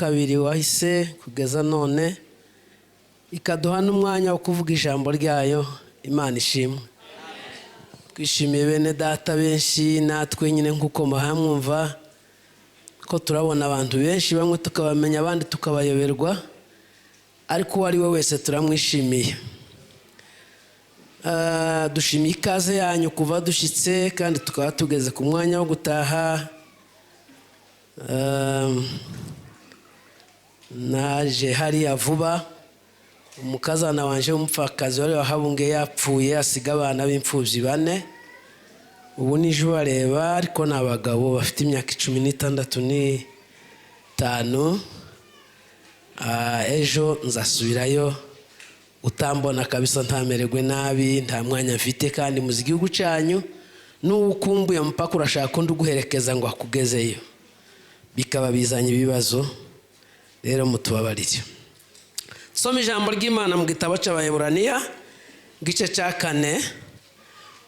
kabiri wahise kugeza none, ikaduha n'umwanya wo kuvuga ijambo ryayo. Imana ishimwe. Twishimiye bene data benshi, natwe nyine nk'uko muhamwumva ko turabona abantu benshi, bamwe tukabamenya, abandi tukabayoberwa, ariko uwo ari we wese turamwishimiye. Dushimiye ikaze yanyu kuva dushyitse, kandi tukaba tugeze ku mwanya wo gutaha. Naje hariya vuba, umukazana wanje w'umupfakazi wari wahabunge yapfuye, asiga abana b'imfubyi bane. Ubu nije ubareba, ariko ni abagabo bafite imyaka 16 n'itanu. Ejo nzasubirayo, utambona kabisa ntamererwe nabi, nta mwanya mfite. Kandi muzi igihugu cyanyu, n'uwo ukumbuye mupaka urashaka undi uguherekeza ngo akugezeyo, bikaba bizanye ibibazo. Rero mutubabarire. Soma ijambo ry'Imana mu gitabo cy'Abaheburaniya, igice cya 4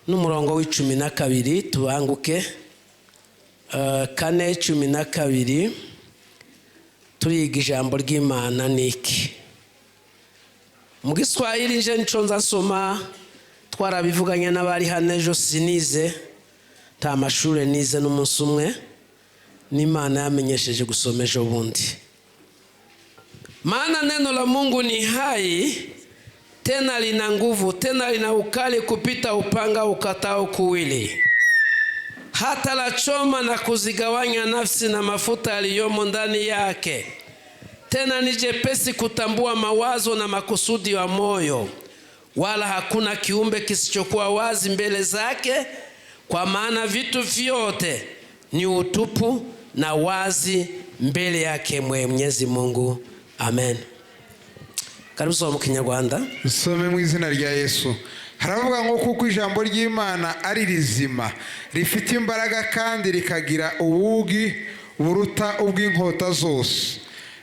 n'umurongo wa 12. Tubanguke. 4:12. Turiga ijambo ry'Imana niki mu Giswahili. Nje nico nzasoma, twarabivuganye n'abari hano ejo. Sinize, nta mashuri nize n'umunsi umwe, n'Imana yamenyesheje gusoma ejo bundi. Maana neno la Mungu ni hai, tena lina nguvu, tena lina ukali kupita upanga ukatao kuwili, hata la choma na kuzigawanya nafsi na mafuta yaliyomo ndani yake, tena ni jepesi kutambua mawazo na makusudi ya moyo, wala hakuna kiumbe kisichokuwa wazi mbele zake, kwa maana vitu vyote ni utupu na wazi mbele yake Mwenyezi Mungu. Amen. Karibu soma mu Kinyarwanda. Usome mu izina rya Yesu. Haravuga ngo: "Kuko ijambo ry'Imana ari rizima, rifite imbaraga kandi rikagira ubugi buruta ubw'inkota zose,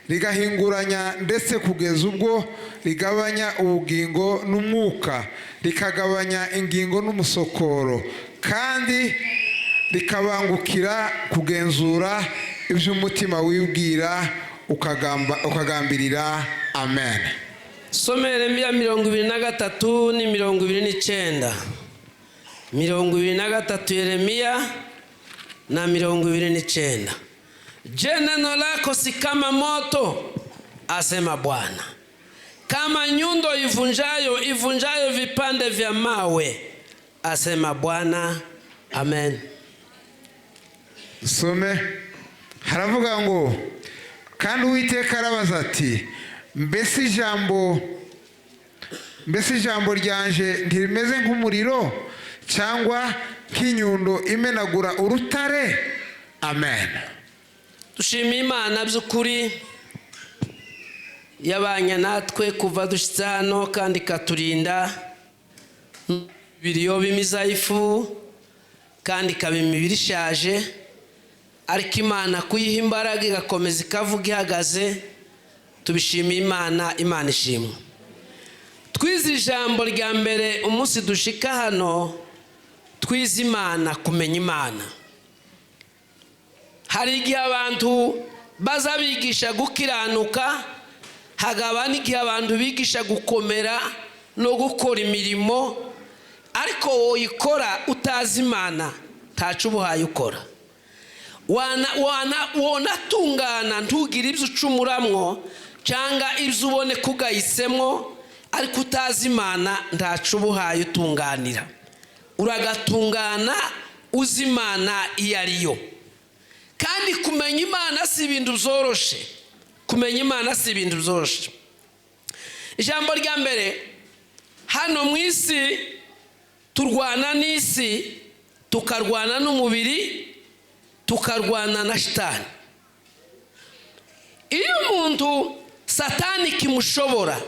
rigahinguranya ndetse kugeza ubwo rigabanya ubugingo n'umwuka, rikagabanya ingingo n'umusokoro, kandi rikabangukira kugenzura iby'umutima wibwira ukagambirira." Amen. Soma Yeremiya 23 ni 29. 23 Yeremiya na 29. Je, neno lako si kama moto, asema Bwana, kama nyundo ivunjayo ivunjayo vipande vya mawe, asema Bwana. Amen. Some. Haravuga ngo: "Kandi Uwiteka arabaza ati: Mbese ijambo ryanje ntirimeze nk'umuriro, cyangwa nk'inyundo imenagura urutare?" Amen. Dushimiye Imana by'ukuri yabanye natwe kuva dushyitse hano, kandi ikaturinda imibiri yoba imizayifu, kandi ikaba imibiri ishaje, ariko Imana kuyiha imbaraga igakomeza ikavuga ihagaze. Tubishimiye Imana. Imana ishimwe. Twize ijambo rya mbere umunsi dushika hano, twize Imana, kumenya Imana. Hari igihe abantu baza bigisha gukiranuka, hakaba n'igihe abantu bigisha gukomera no gukora imirimo, ariko woyikora utazi Imana, ntaco ubuhaye ukora. Wonatungana ntugire ibyo ucumuramwo cyangwa ibyo ubone kugayitsemo, ariko utazi Imana, ntaco ubuhaye utunganira. Uragatungana uzi Imana iyo ariyo. Kandi kumenya Imana si ibintu byoroshe. Kumenya Imana si ibintu byoroshe. Ijambo rya mbere, hano mu isi turwana n'isi, tukarwana n'umubiri, tukarwana na shitani. Iyo umuntu satani kimushobora,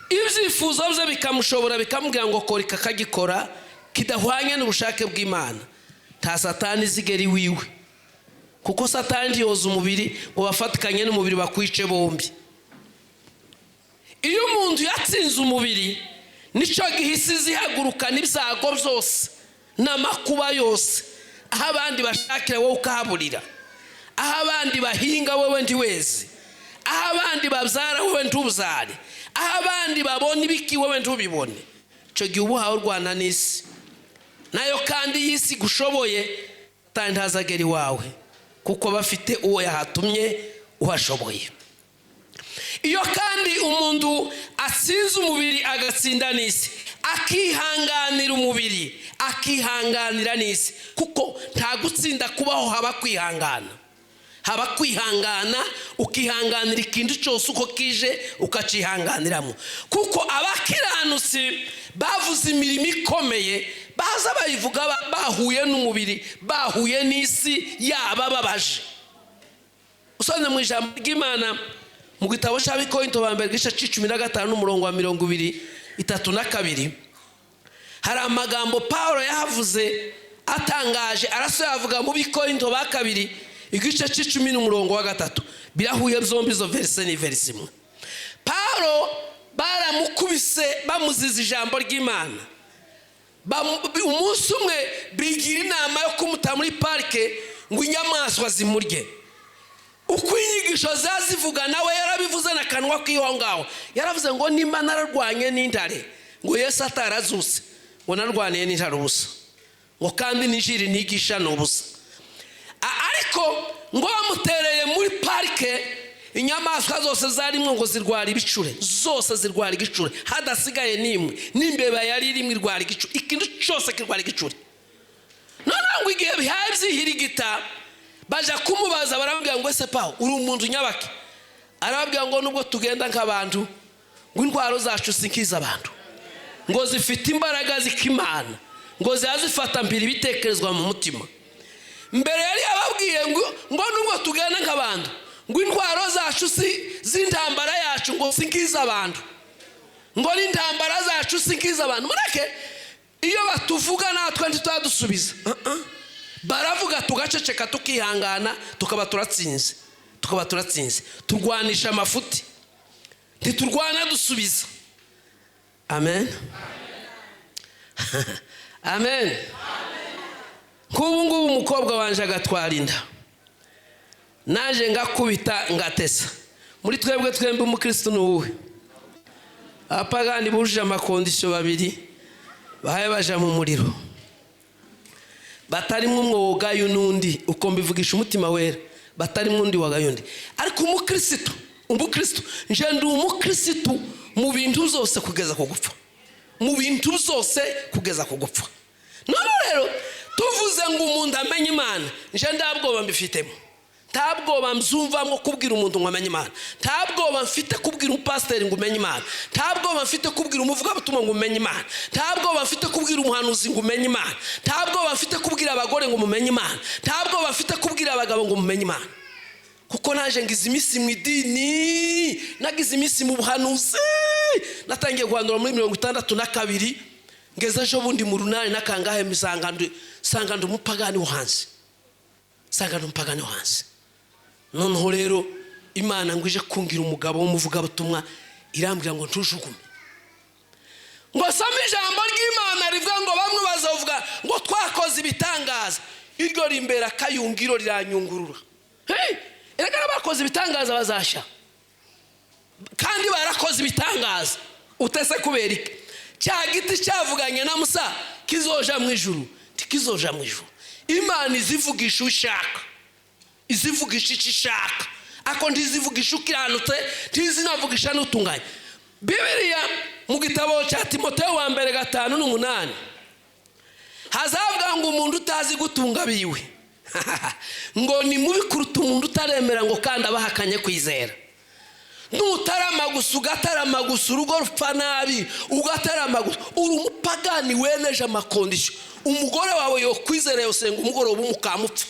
ibyifuzo bye bikamushobora, bikamubwira ngo kora iki, akagikora kidahwanye n'ubushake bw'Imana, nta satani izigera iwiwe, kuko satani ntiyoza umubiri ngo bafatikanye n'umubiri bakwice bombi. Iyo umuntu yatsinze umubiri, nicyo gihe isi zihaguruka n'ibyago byose n'amakuba yose. Aho abandi bashakira, wowe ukahaburira. Aho abandi bahinga, wowe ntiweze. Aho abandi babyara wowe ntuzare, aho abandi babona ibiki wowe ntubibone, icyo gihe uba uhawe urwana n'isi nayo, kandi y'isi gushoboye kandi ntazagera iwawe, kuko bafite uwo yahatumye uhashoboye. Iyo kandi umuntu atsinze umubiri, agatsinda n'isi, akihanganira umubiri, akihanganira n'isi, kuko nta gutsinda kubaho haba kwihangana, haba kwihangana, ukihanganira ikintu cyose uko kije, ukacihanganiramo. Kuko abakiranutsi bavuze imirimo ikomeye, baza bayivuga bahuye n'umubiri, bahuye n'isi yaba babaje. Usomye mu ijambo ry'Imana mu gitabo cy'Abikorinto ba mbere, igice 15 n'umurongo wa 32, hari amagambo Paul yahavuze atangaje. Arasoya avuga mu Bikorinto ba kabiri, igice 10 n'umurongo wa 3. Birahuye zombi, izo verse ni verse imwe. Paul baramukubise bamuziza ijambo ry'Imana. Umunsi umwe bigira inama yo kumuta muri parike ngo inyamaswa zimurye. Uko inyigisho zazivuga, nawe yarabivuze n'akanwa k'iho ngaho. Yaravuze ngo nimba nararwanye n'intare, ngo Yesu atarazutse, ngo narwaniye n'intare ubusa, ngo kandi n'injiri ntigisha ni ubusa. Ariko ngo bamutereye muri parike, inyamaswa zose zarimo ngo zirwara ibicure, zose zirwara igicure, hadasigaye n'imwe. N'imbeba yari irimo irwara igicure, ikintu cyose kirwara igicure. Noneho ngo igihe bihaye byihirigita, baja kumubaza, baramubwira ngo: "Ese Paul, uri umuntu nyabaki?" Arababwira ngo nubwo tugenda nk'abantu, ngo intwaro zacu si nk'iz'abantu, ngo zifite imbaraga zik'Imana, ngo ziba zifata mbere ibitekerezwa mu mutima. Mbere yari yababwiye ngo nubwo tugenda nk'abantu, ngo intwaro zacu si z'intambara yacu, ngo si nk'iz'abantu, ngo n'intambara zacu si nk'iz'abantu. Mureke, iyo batuvuga natwe ntitubadusubiza. Baravuga tugaceceka, tukihangana, tukaba turatsinze, tukaba turatsinze. Turwanisha amafuti, ntiturwana dusubiza. Amen, amen. Nk'ubu ngubu umukobwa wanje agatwara inda, naje ngakubita ngatesa, muri twebwe twembi umukirisitu ni uwuhe? Abapagani bujuje ama conditions babiri bahaye baja mu muriro, batarimo umwuga n'undi. Uko mbivugisha umutima wera, batarimo undi wagaye undi. Ariko umukirisitu, umukirisitu, nje ndi umukirisitu mu bintu byose kugeza ku gupfa, mu bintu byose kugeza ku gupfa. None rero tuvuze ngo umuntu amenye Imana, nje nta bwoba mbifitemo, nta bwoba mzumvamo kubwira umuntu ngo amenye Imana. Nta bwoba mfite kubwira umupasiteri ngo umenye Imana. Nta bwoba mfite kubwira umuvugabutumwa ngo umenye Imana. Nta bwoba mfite kubwira umuhanuzi ngo umenye Imana. Nta bwoba mfite kubwira abagore ngo mumenye Imana. Nta bwoba mfite kubwira abagabo ngo mumenye Imana, kuko naje ngize iminsi mu idini, nagize iminsi mu buhanuzi. Natangiye guhanura muri 62, ngeze ejo bundi mu runani n'akangahe, nsanga ndi umupagani wo hanze, nsanga ndi umupagani wo hanze. Noneho rero Imana ngo ije kungira umugabo w'umuvugabutumwa, irambwira ngo ntujugume, ngo some ijambo ry'Imana rivuga ngo bamwe bazavuga ngo twakoze ibitangaza. Iryo rimbera akayungiro, riranyungurura. Hey, erega n'abakoze ibitangaza bazashya kandi barakoze ibitangaza. Utese kubera iki? Cya giti cyavuganye na Musa kizoja mu ijuru, ntikizoja mu ijuru. Imana izivugisha ushaka, izivugisha icyo ishaka, ariko ntizivugisha ukiranutse, ntizinavugisha n'utunganye. Bibiliya mu gitabo cya Timoteyo wa mbere 5:8 hazavuga ngo umuntu utazi gutunga abiwe ngo ni mubi kuruta umuntu utaremera, ngo kandi abahakanye kwizera. Nutarama gusa, ugatarama gusa, urugo rupfa nabi, ugatarama gusa, uri umupagani weneje ama conditions. Umugore wawe yokwizera, yosenga umugoroba umukamupfa.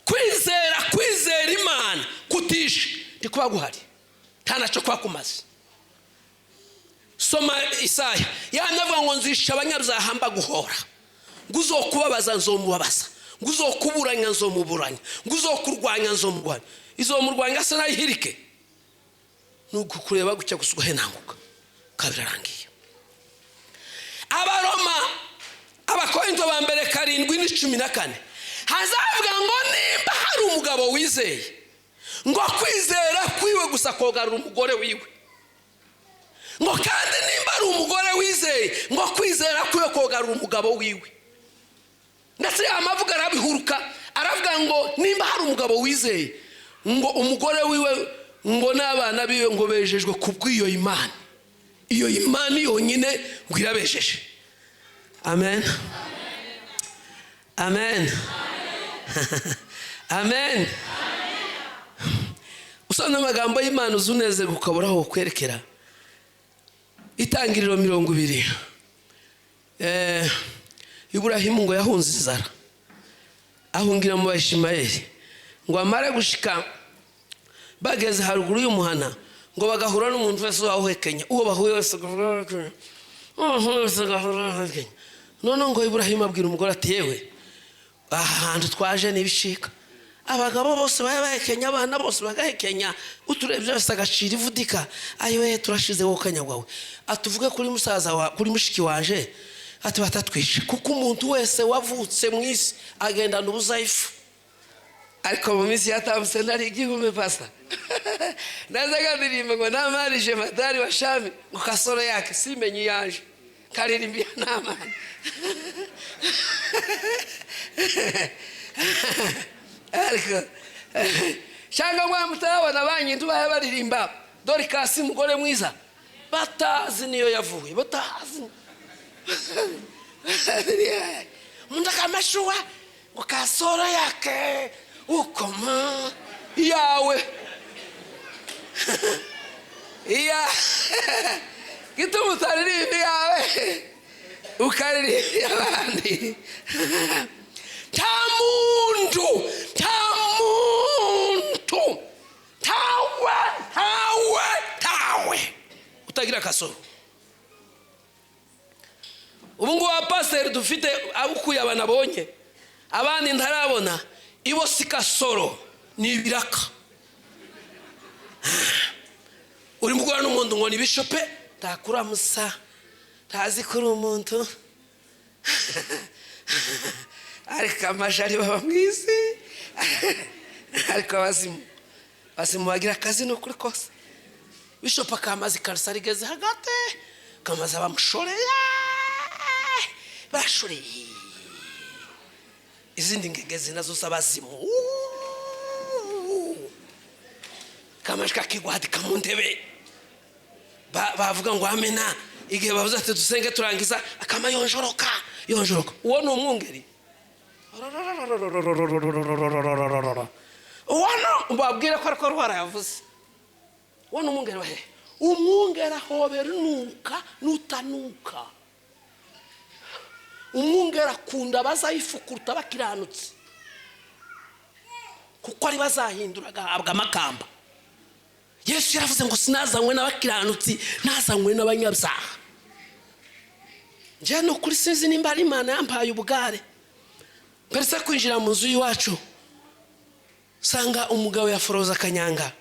Kwizera, kwizera Imana kutisha ntikuba guhari, nta nacyo kuba kumaze. Soma Isaya, yanavuga ngo nzisha abanyabyaha mbaguhora, ngo uzokubabaza nzomubabaza, ngo uzokuburanya nzomuburanya, ngo uzokurwanya nzomurwanya. Izomurwanya se nayihirike? Ni ukureba gutya gusa ugahenanguka, kabirarangiye. Abaroma, Abakorinto ba mbere 7:14 hazavuga ngo nimba hari umugabo wizeye Ngo kwizera kwiwe gusa kogarura umugore wiwe, ngo kandi nimba ari umugore wizeye, ngo kwizera kwiwe kogarura umugabo wiwe. Ndetse amavuga arabihuruka, aravuga ngo nimba hari umugabo wizeye, ngo umugore wiwe ngo n'abana biwe ngo bejejwe kubw'iyo Imana. Iyo Imana yonyine ngo irabejeje. Amen, amen, amen. Usanga amagambo y'Imana uzunezerwa ukabura aho kwerekera. Itangiriro 20. Iburahimu ngo yahunze inzara, ahungira mu Bayishimayeli, ngo amare gushika bageze haruguru y'umuhana, ngo bagahura n'umuntu wese wawuhekenya, uwo bahuye wese. None ngo Iburahimu abwira umugore ati yewe, aha hantu twaje n'ibishika, abagabo bose bahekenya, abana bose bagahekenya, uturebye wese agacira ivudika, ayiwe turashize wowe kanyagwawe. Atuvuge kuri musaza wa kuri mushiki waje, ati batatwica, kuko umuntu wese wavutse mu isi agendana ubuzayifu. Ariko mu minsi yatambutse nari igihumbi pasta nazaga ndirimba ngo namarije madari wa Shami, ngo kasoro yake simenye yaje karirimbia namani. Ariko shanga mwa mutabona banyintu bahe baririmba Dorikasi mugore mwiza, batazi niyo yavuye, batazi mundakamashuwa ngo kasoro yake ukoma yawe iya gituma utaririmba yawe ukaririmba abandi. Nta muntu, nta muntu, tawe tawe tawe utagira kasoro. Ubu ngubu abapasiteri dufite abukuye abanabonye abandi ntarabona, ibo si kasoro ni ibiraka. Uri mugura n'umuntu ngo ni bishope, ntakuramusa, ntazi kuri umuntu. Ariko amajari baba mwisi. Ariko abazimu bazimu bagira akazi no kuri kose. Bishope akamazi karisa rigeze hagati, kamaze bamushoreye, bashoreye izindi ngegezi nazo z'abazimu. Kamashika kigwadika mu ntebe, bavuga ngo amena, igihe bavuze ati dusenge turangiza, akama yonjoroka yonjoroka. Uwo ni umwungeri. Uwo no mbabwira ko ariko rwara yavuze. Uwo ni umwungeri wahe? Umwungeri ahobera nuka nutanuka. Umwungeri akunda bazayifukuruta bakiranutse, kuko ari bazahindura agahabwa amakamba. Yesu yaravuze ngo sinazanywe n'abakiranutsi, nazanywe n'abanyabyaha. Nje no kuri sinzi nimba ari Imana yampaye ubugare. Mperetse kwinjira mu nzu y'iwacu, sanga umugabo yaforoza kanyanga,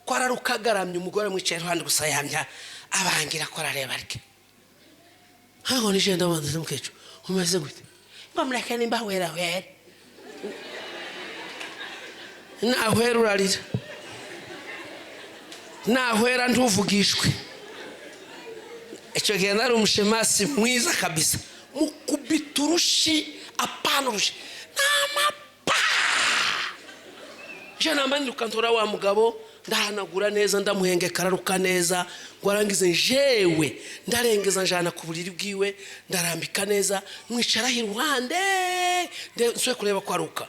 ko ararukagaramye, umugore amwicaye iruhande gusa yamya abangira ko arareba arike. Haho nije ndabanza mukecuru, umeze gute? Ngo mureke nimba wera wera. Nahwera urarira, nahwera ntuvugishwe. Icyo gihe nari umushemasi mwiza kabisa, mukubita urushi apana urushi namapa. Je namba ntora wa mugabo, ndahanagura neza, ndamuhengeka araruka neza, ngo arangize njewe ndarengeza njana ku buriri bwiwe, ndarambika neza, mwicaraho iruhande nsuye kureba ko aruka.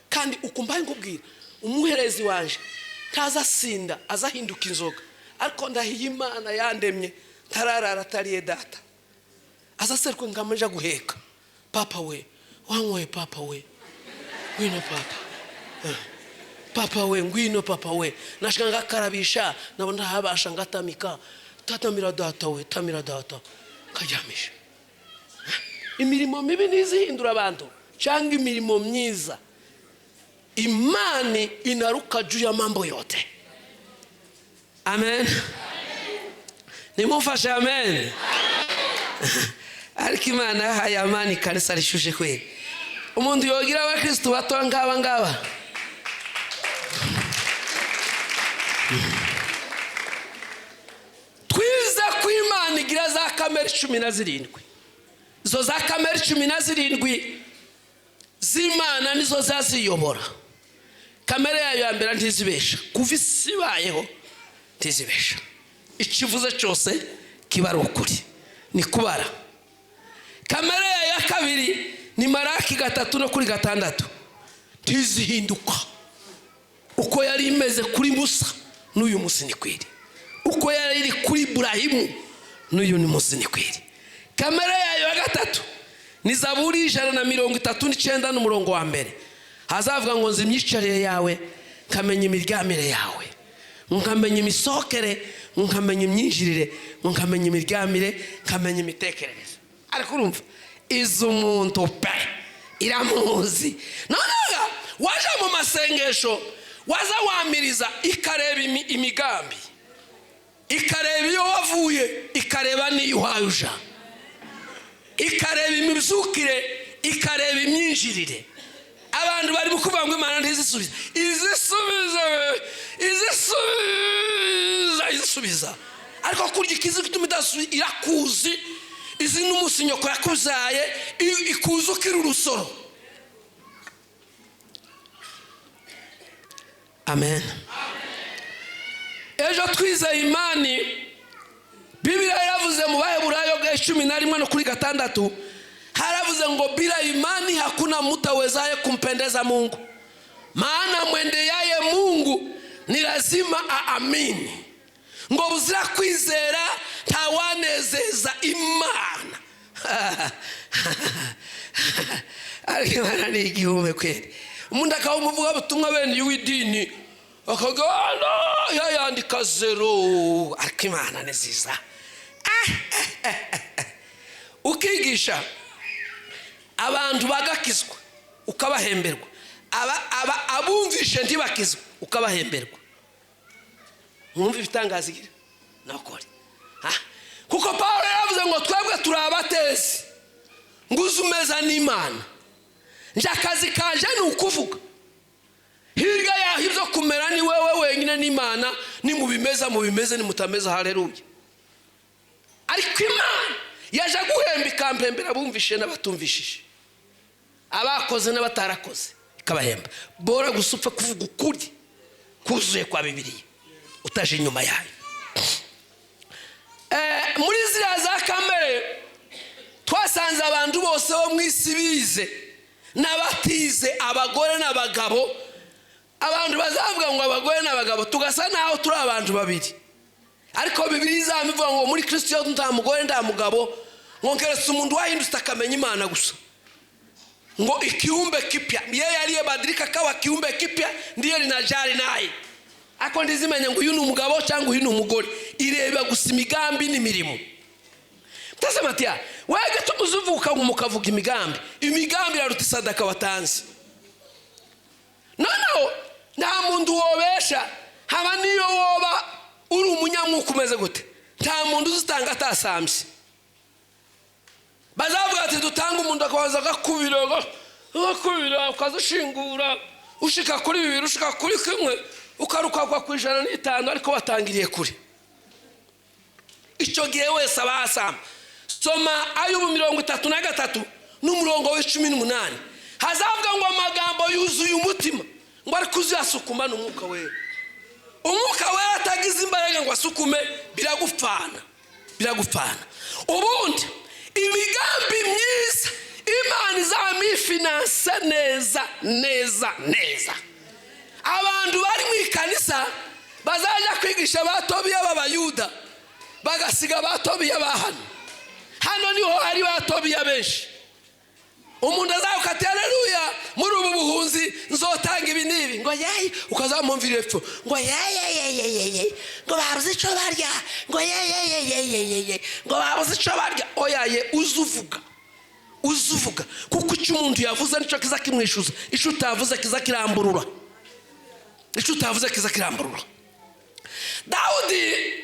Kandi ukumva ngubwira umuherezi wanje ntazasinda, azahinduka inzoga, ariko ndahiye Imana yandemye ntararara atariye data. Azaserwe ngamanja guheka, papa we wanyoye, papa we ngwino, papa papa we ngwino, papa we nashika ngakarabisha, nabona habasha ngatamika, tatamira data we, tamira data, kajyamisha. Imirimo mibi nizihindura abantu cyangwa imirimo myiza. Imani inaruka juu ya mambo yote. Amen. Nimufashe amen. Ariko Imana yahaye amani kanisa rishushe kweli. Umuntu yogira abakristo bato ngaba ngaba. Twize ko Imana igira za kamere 17. Izo za kamere 17 z'Imana nizo zaziyobora. Kamere yayo ya mbere ntizibesha, kuva isi ibayeho ntizibesha, ikivuze cyose kiba ari ukuri, ni kubara. Kamere yayo ya kabiri ni Maraki 3:6, ntizihinduka. Uko yari imeze kuri Musa n'uyu munsi ni kwiri, uko yari iri kuri Iburahimu n'uyu munsi ni kwiri. Kamere yayo ya gatatu ni Zaburi 139:1, hazavuga ngo nzi imyicarire yawe, nkamenya imiryamire yawe, nkamenya imisohokere, nkamenya imyinjirire, nkamenya imiryamire, nkamenya imitekerereze. Ariko urumva izi umuntu pe iramuzi. Noneho waje mu masengesho, waza wamiriza, ikareba imigambi, ikareba iyo wavuye, ikareba n'iyo uhaye uja, ikareba imibyukire, ikareba imyinjirire. Abantu barimo kuvuga ngo Imana ntizisubiza, izisubiza, izisubiza, izisubiza. Ariko kurya ikizi gituma idasubiza, irakuzi, izi n'umunsi nyoko yakuzaye, ikuza ukiri urusoro. Amen. Ejo twizeye imani, Bibiliya yaravuze mu Baheburayo 11:6, haravuze ngo bila imani hakuna mtu awezaye kumpendeza Mungu, maana mwendeaye Mungu ni lazima aamini. Ngo buzira kwizera ntawanezeza Imana. Ariko Imana ni igihume kweli. Umuntu akaba umuvuga butumwa bene w'idini akagana yayandika zero, ariko Imana ni nziza. Ukigisha abantu bagakizwa ukabahemberwa, abumvishe ntibakizwa ukabahemberwa. Mwumva ibitangaza igira nakore. Kuko Paulo yaravuze ngo twebwe turi abatezi, nguze umeza n'Imana, nje akazi kanje ni ukuvuga, hirya yaho ibyo kumera ni wewe wenyine n'Imana, ni mubimeza mubimeze, ni mutameza haleluya. Ariko Imana yaje guhemba ikampembera abumvishe n'abatumvishije, abakoze n'abatarakoze, ikabahemba. Bora gusa upfa kuvuga ukuri kuzuye kwa Bibiliya utaje inyuma yayo. Muri ziriya za kamere twasanze abantu bose bo mu isi bize n'abatize, abagore n'abagabo. Abantu bazavuga ngo abagore n'abagabo, tugasa naho turi abantu babiri, ariko Bibiliya izamuvuga ngo muri Kristo nta mugore nta mugabo, ngo keretse umuntu wahindutse akamenya Imana gusa, ngo ikiumbe kipya, yeye aliyebadilika kawa kiumbe kipya ndiye linajali naye. Ako ndizimenya ngo uyu ni umugabo cyangwa uyu ni umugore, ireba gusa imigambi n'imirimo. Mtasema tia wege tumuzuvuka ngo mukavuga imigambi, imigambi iraruta isadaka watanze. Noneho nta muntu wobesha, haba niyo woba uri umunyamwuka umeze gute, nta muntu uzitanga atasambye. Bazavuga ati dutanga umuntu akabaza agakubira, agakubira, ukazushingura, ushika kuri 2, ushika kuri 1, ukaruka kwa 105, ariko watangiriye kure. Icyo gihe wese abasamba. Soma Ayubu 33:18, hazavuga ngo amagambo yuzuye umutima, ngo ariko uzasukuma n'umwuka wera. Umwuka wera atagize imbaraga ngo asukume, biragupfana, biragupfana. Ubundi imigambi myiza Imana izamifinansa neza neza neza. Abantu bari mu ikanisa bazaja kwigisha batobiya b'Abayuda, bagasiga batobiya ba hano. Hano niho hari batobiya benshi. Umuntu azakati haleluya muri ubu buhunzi nzotanga ibi n'ibi, ngo yayi, ukazamumvira epfo ngo yayi, ngo babuze ico barya, ngo yayi, ngo babuze ico barya. Oyaye, uzuvuga, uzuvuga, kuko icyo umuntu yavuze nico kiza kimwishuza, ico utavuze kiza kiramburura, ico utavuze kiza kiramburura. Daudi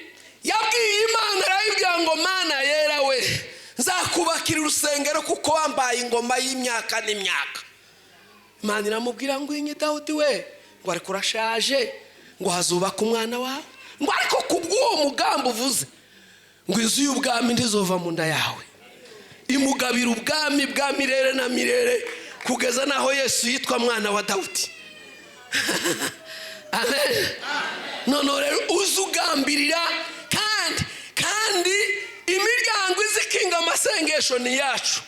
yabwiye Imana, arayibwira ngo Mana yera we, nzakubakira urusengero kuko wambaye ingoma y'imyaka n'imyaka. Imana iramubwira ngo inye Daudi we, ngo ariko urashaje, Ngo hazubaka umwana wawe, ngo ariko kubw'uwo mugambi uvuze ngo inzu y'ubwami ntizova mu nda yawe. Imugabira ubwami bwa mirere na mirere, kugeza n'aho Yesu yitwa mwana wa Dawudi. Amen. Noneho rero uze ugambirira, kandi imiryango izikinga amasengesho ni yacu.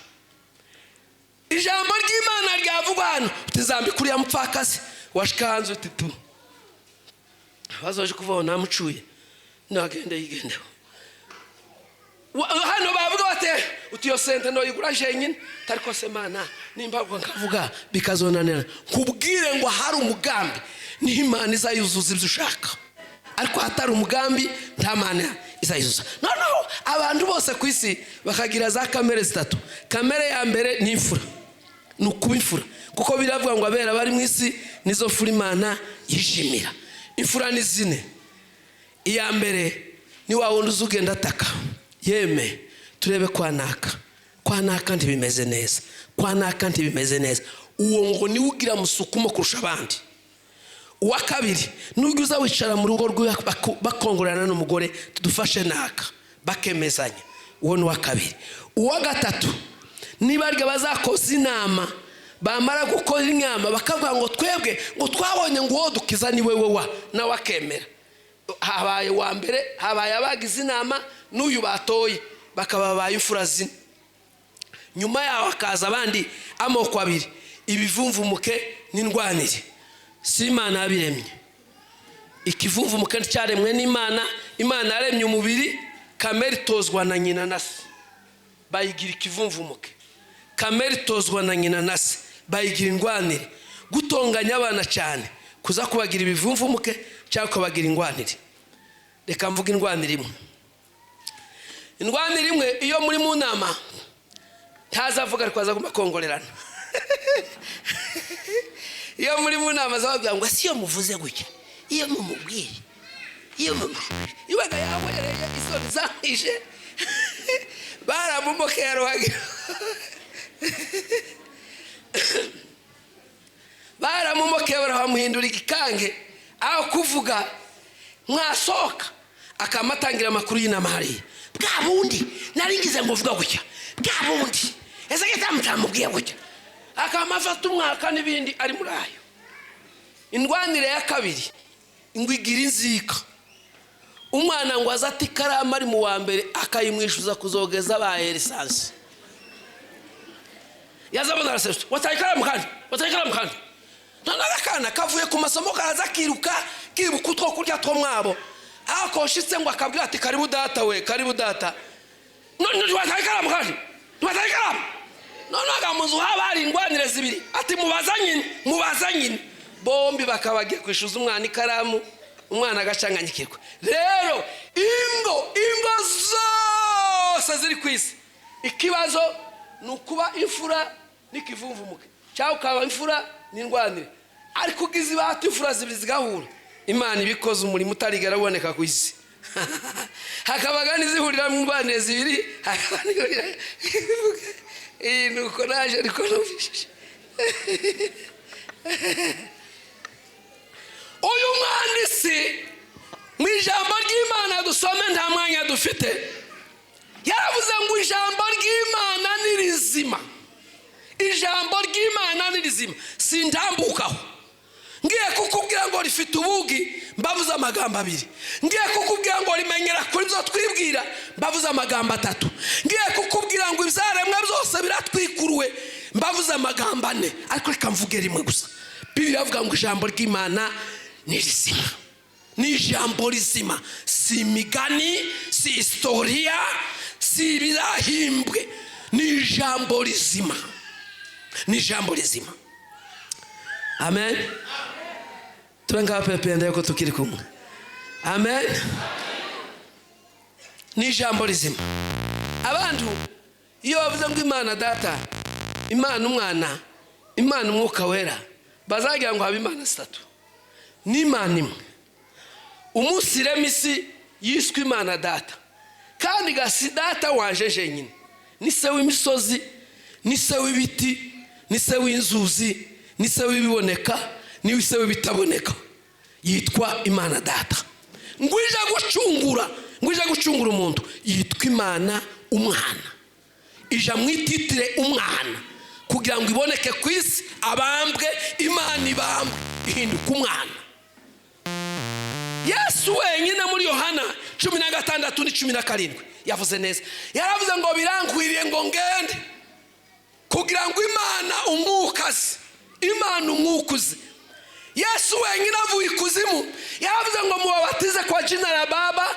Ijambo ry'Imana ryavugwa hano, utizambika uriya mupfakazi washika hanze, uti tu bazoje kuvaho namucuye, nagende yigendeho. Hano bavuga bate, uti iyo sente ndoyigura jenyine, tariko se Mana nimba nkavuga bikazonanira. Nkubwire ngo hari umugambi, niho Imana izayuzuza ibyo ushaka, ariko hatari umugambi nta Mana izayuzuza. Noneho abantu bose ku isi bakagira za kamere zitatu. Kamere ya mbere ni imfura, ni ukuba imfura, kuko biravuga ngo abera bari mu isi nizo mfura Imana yishimira. Imfura ni zine. Iya mbere ni wa wundi uza ugenda ataka, yeme turebe kwa naka, kwa naka ntibimeze neza, kwa naka ntibimeze neza. Uwo ngo niwe ugira musukumo kurusha abandi. Uwa kabiri nubwo uza wicara mu rugo rwe bakongorana n'umugore, tudufashe naka, bakemezanya. Uwo ni uwa kabiri. Uwa gatatu nibarya bazakoza inama, bamara gukora inama bakavuga ngo twebwe ngo twabonye ngo uwo dukiza ni wewe wa, nawe akemera. Habaye uwa mbere, habaye abagize inama n'uyu batoye, bakaba babaye imfura zine. Nyuma yaho hakaza abandi amoko abiri, ibivumvumuke n'indwanire. Si Imana yabiremye. Ikivumvumuke cyaremwe n'Imana. Imana yaremye umubiri, kamere itozwa na nyina na se, bayigira ikivumvumuke. Kamere itozwa na nyina na se, bayigira indwanire. Gutonganya abana cyane kuza kubagira ibivumvumuke cyangwa kubagira ingwanire. Reka mvuge indwanire imwe. Indwanire imwe, iyo muri mu nama ntazavuga, ariko azagomba kongorerana. Iyo muri mu nama azababwira ngo si iyo muvuze gutya, iyo mumubwiye, iyo iwaga yahwereye isoni zamwishe, baramumokera ruhagira, baramumokera baramuhindura igikange. Aho kuvuga mwasohoka akamatangira amakuru y'inama hariya, bwa bundi naringize ngo uvuga gutya, bwa bundi ese kitamutambubwiye gutya, akamafata umwaka n'ibindi ari muri ayo. Indwanire ya kabiri ngo igira inzika. Umwana ngo aze ati ikaramu ari mu wa mbere, akayimwishyuza kuzogeza abaye lisansi. Yazabona araseswa, wataye ikaramu kandi, wataye ikaramu kandi. Noneho akana kavuye ku masomo kaza kiruka kibuka utwo kurya two mwabo, aho koshitse ngo akabwira ati karibu data we, karibu data. None wataye ikaramu kandi, wataye ikaramu. None agamuzu haba hari ingwanire zibiri, ati mubaza nyine, mubaza nyine. Bombi bakabagiye kwishyuza umwana ikaramu, umwana agacanganyikirwa. Rero ingo zose ziri ku isi, ikibazo ni ukuba imfura n'ikivumvumuke, cyangwa ukaba imfura n'indwanire. Ariko ugize ibahati imfura zibiri zigahura, Imana ibikoze umurimo utarigera uboneka ku isi. Hakabaga n'izihurira mu ndwanire zibiri, hakaba n'ihurira. Iyi ni uko naje ariko numvishije. Uyu mwanditsi mu ijambo ry'Imana dusome, nta mwanya dufite, yaravuze ngo ijambo ry'Imana ni rizima. Ijambo ry'Imana ni rizima, sindambukaho. Ngiye kukubwira ngo rifite ubugi, mbavuze amagambo abiri. Ngiye kukubwira ngo rimenyera kuri byo twibwira, mbavuze amagambo atatu. Ngiye kukubwira ngo ibyaremwe byose biratwikuruwe, mbavuze amagambo ane. Ariko reka mvuge rimwe gusa. Bibiliya ivuga ngo ijambo ry'Imana ni rizima. Ni ijambo rizima, si imigani, si historia, si ibirahimbwe, ni ijambo rizima. Ni ijambo rizima. Amen. Turenga pepe ndeko tukiri kumwe. Amen. Ni ijambo rizima. Abantu iyo bavuze ngo Imana data, Imana umwana, Imana umwuka wera, bazagira ngo habe Imana zitatu. Ni Imana imwe. Umunsi remisi yiswe Imana data, kandi gasi data wanje jenyine. Ni se w'imisozi, ni se w'ibiti, ni se w'inzuzi, ni se w'ibiboneka, ni se w'ibitaboneka. Yitwa Imana Data. Ngo ije gucungura, ngo ije gucungura umuntu, yitwa Imana Umwana. Ija mu ititire Umwana kugira ngo iboneke ku isi, abambwe, Imana ibambwe, ihinduka umwana. Yesu wenyine muri Yohana 16:17 yavuze neza. Yaravuze ngo birankwiriye ngo ngende kugira ngo Imana umwukaze, Imana umwukuze. Yesu wenyine avuye ikuzimu yaravuze ngo mubabatize kwa jina la Baba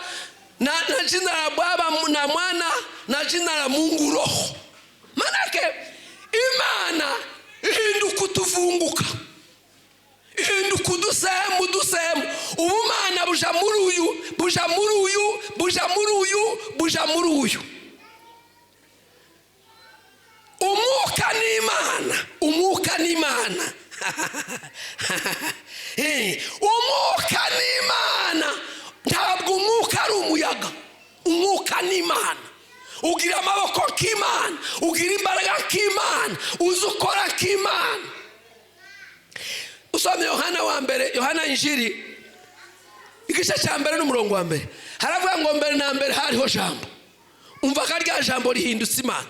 na jina la Baba na Mwana na jina la Mungu Roho. Manake Imana ihinduka utuvunguka, ihinduka udusehemu udusehemu. Ubumana buja muri uyu, buja muri uyu, buja muri uyu, buja muri uyu. Umwuka ni Imana, umwuka ni Imana. Umwuka ni Imana. Ntabwo umwuka ari umuyaga, umwuka ni Imana. Ugira amaboko k'Imana, ugira imbaraga k'Imana, uzi ukora k'Imana. Usomye Yohana wa mbere, Yohana Injiri igice cya mbere n'umurongo wa mbere, haravuga ngo mbere na mbere hariho Jambo. Umva ko rya Jambo rihindutse Imana.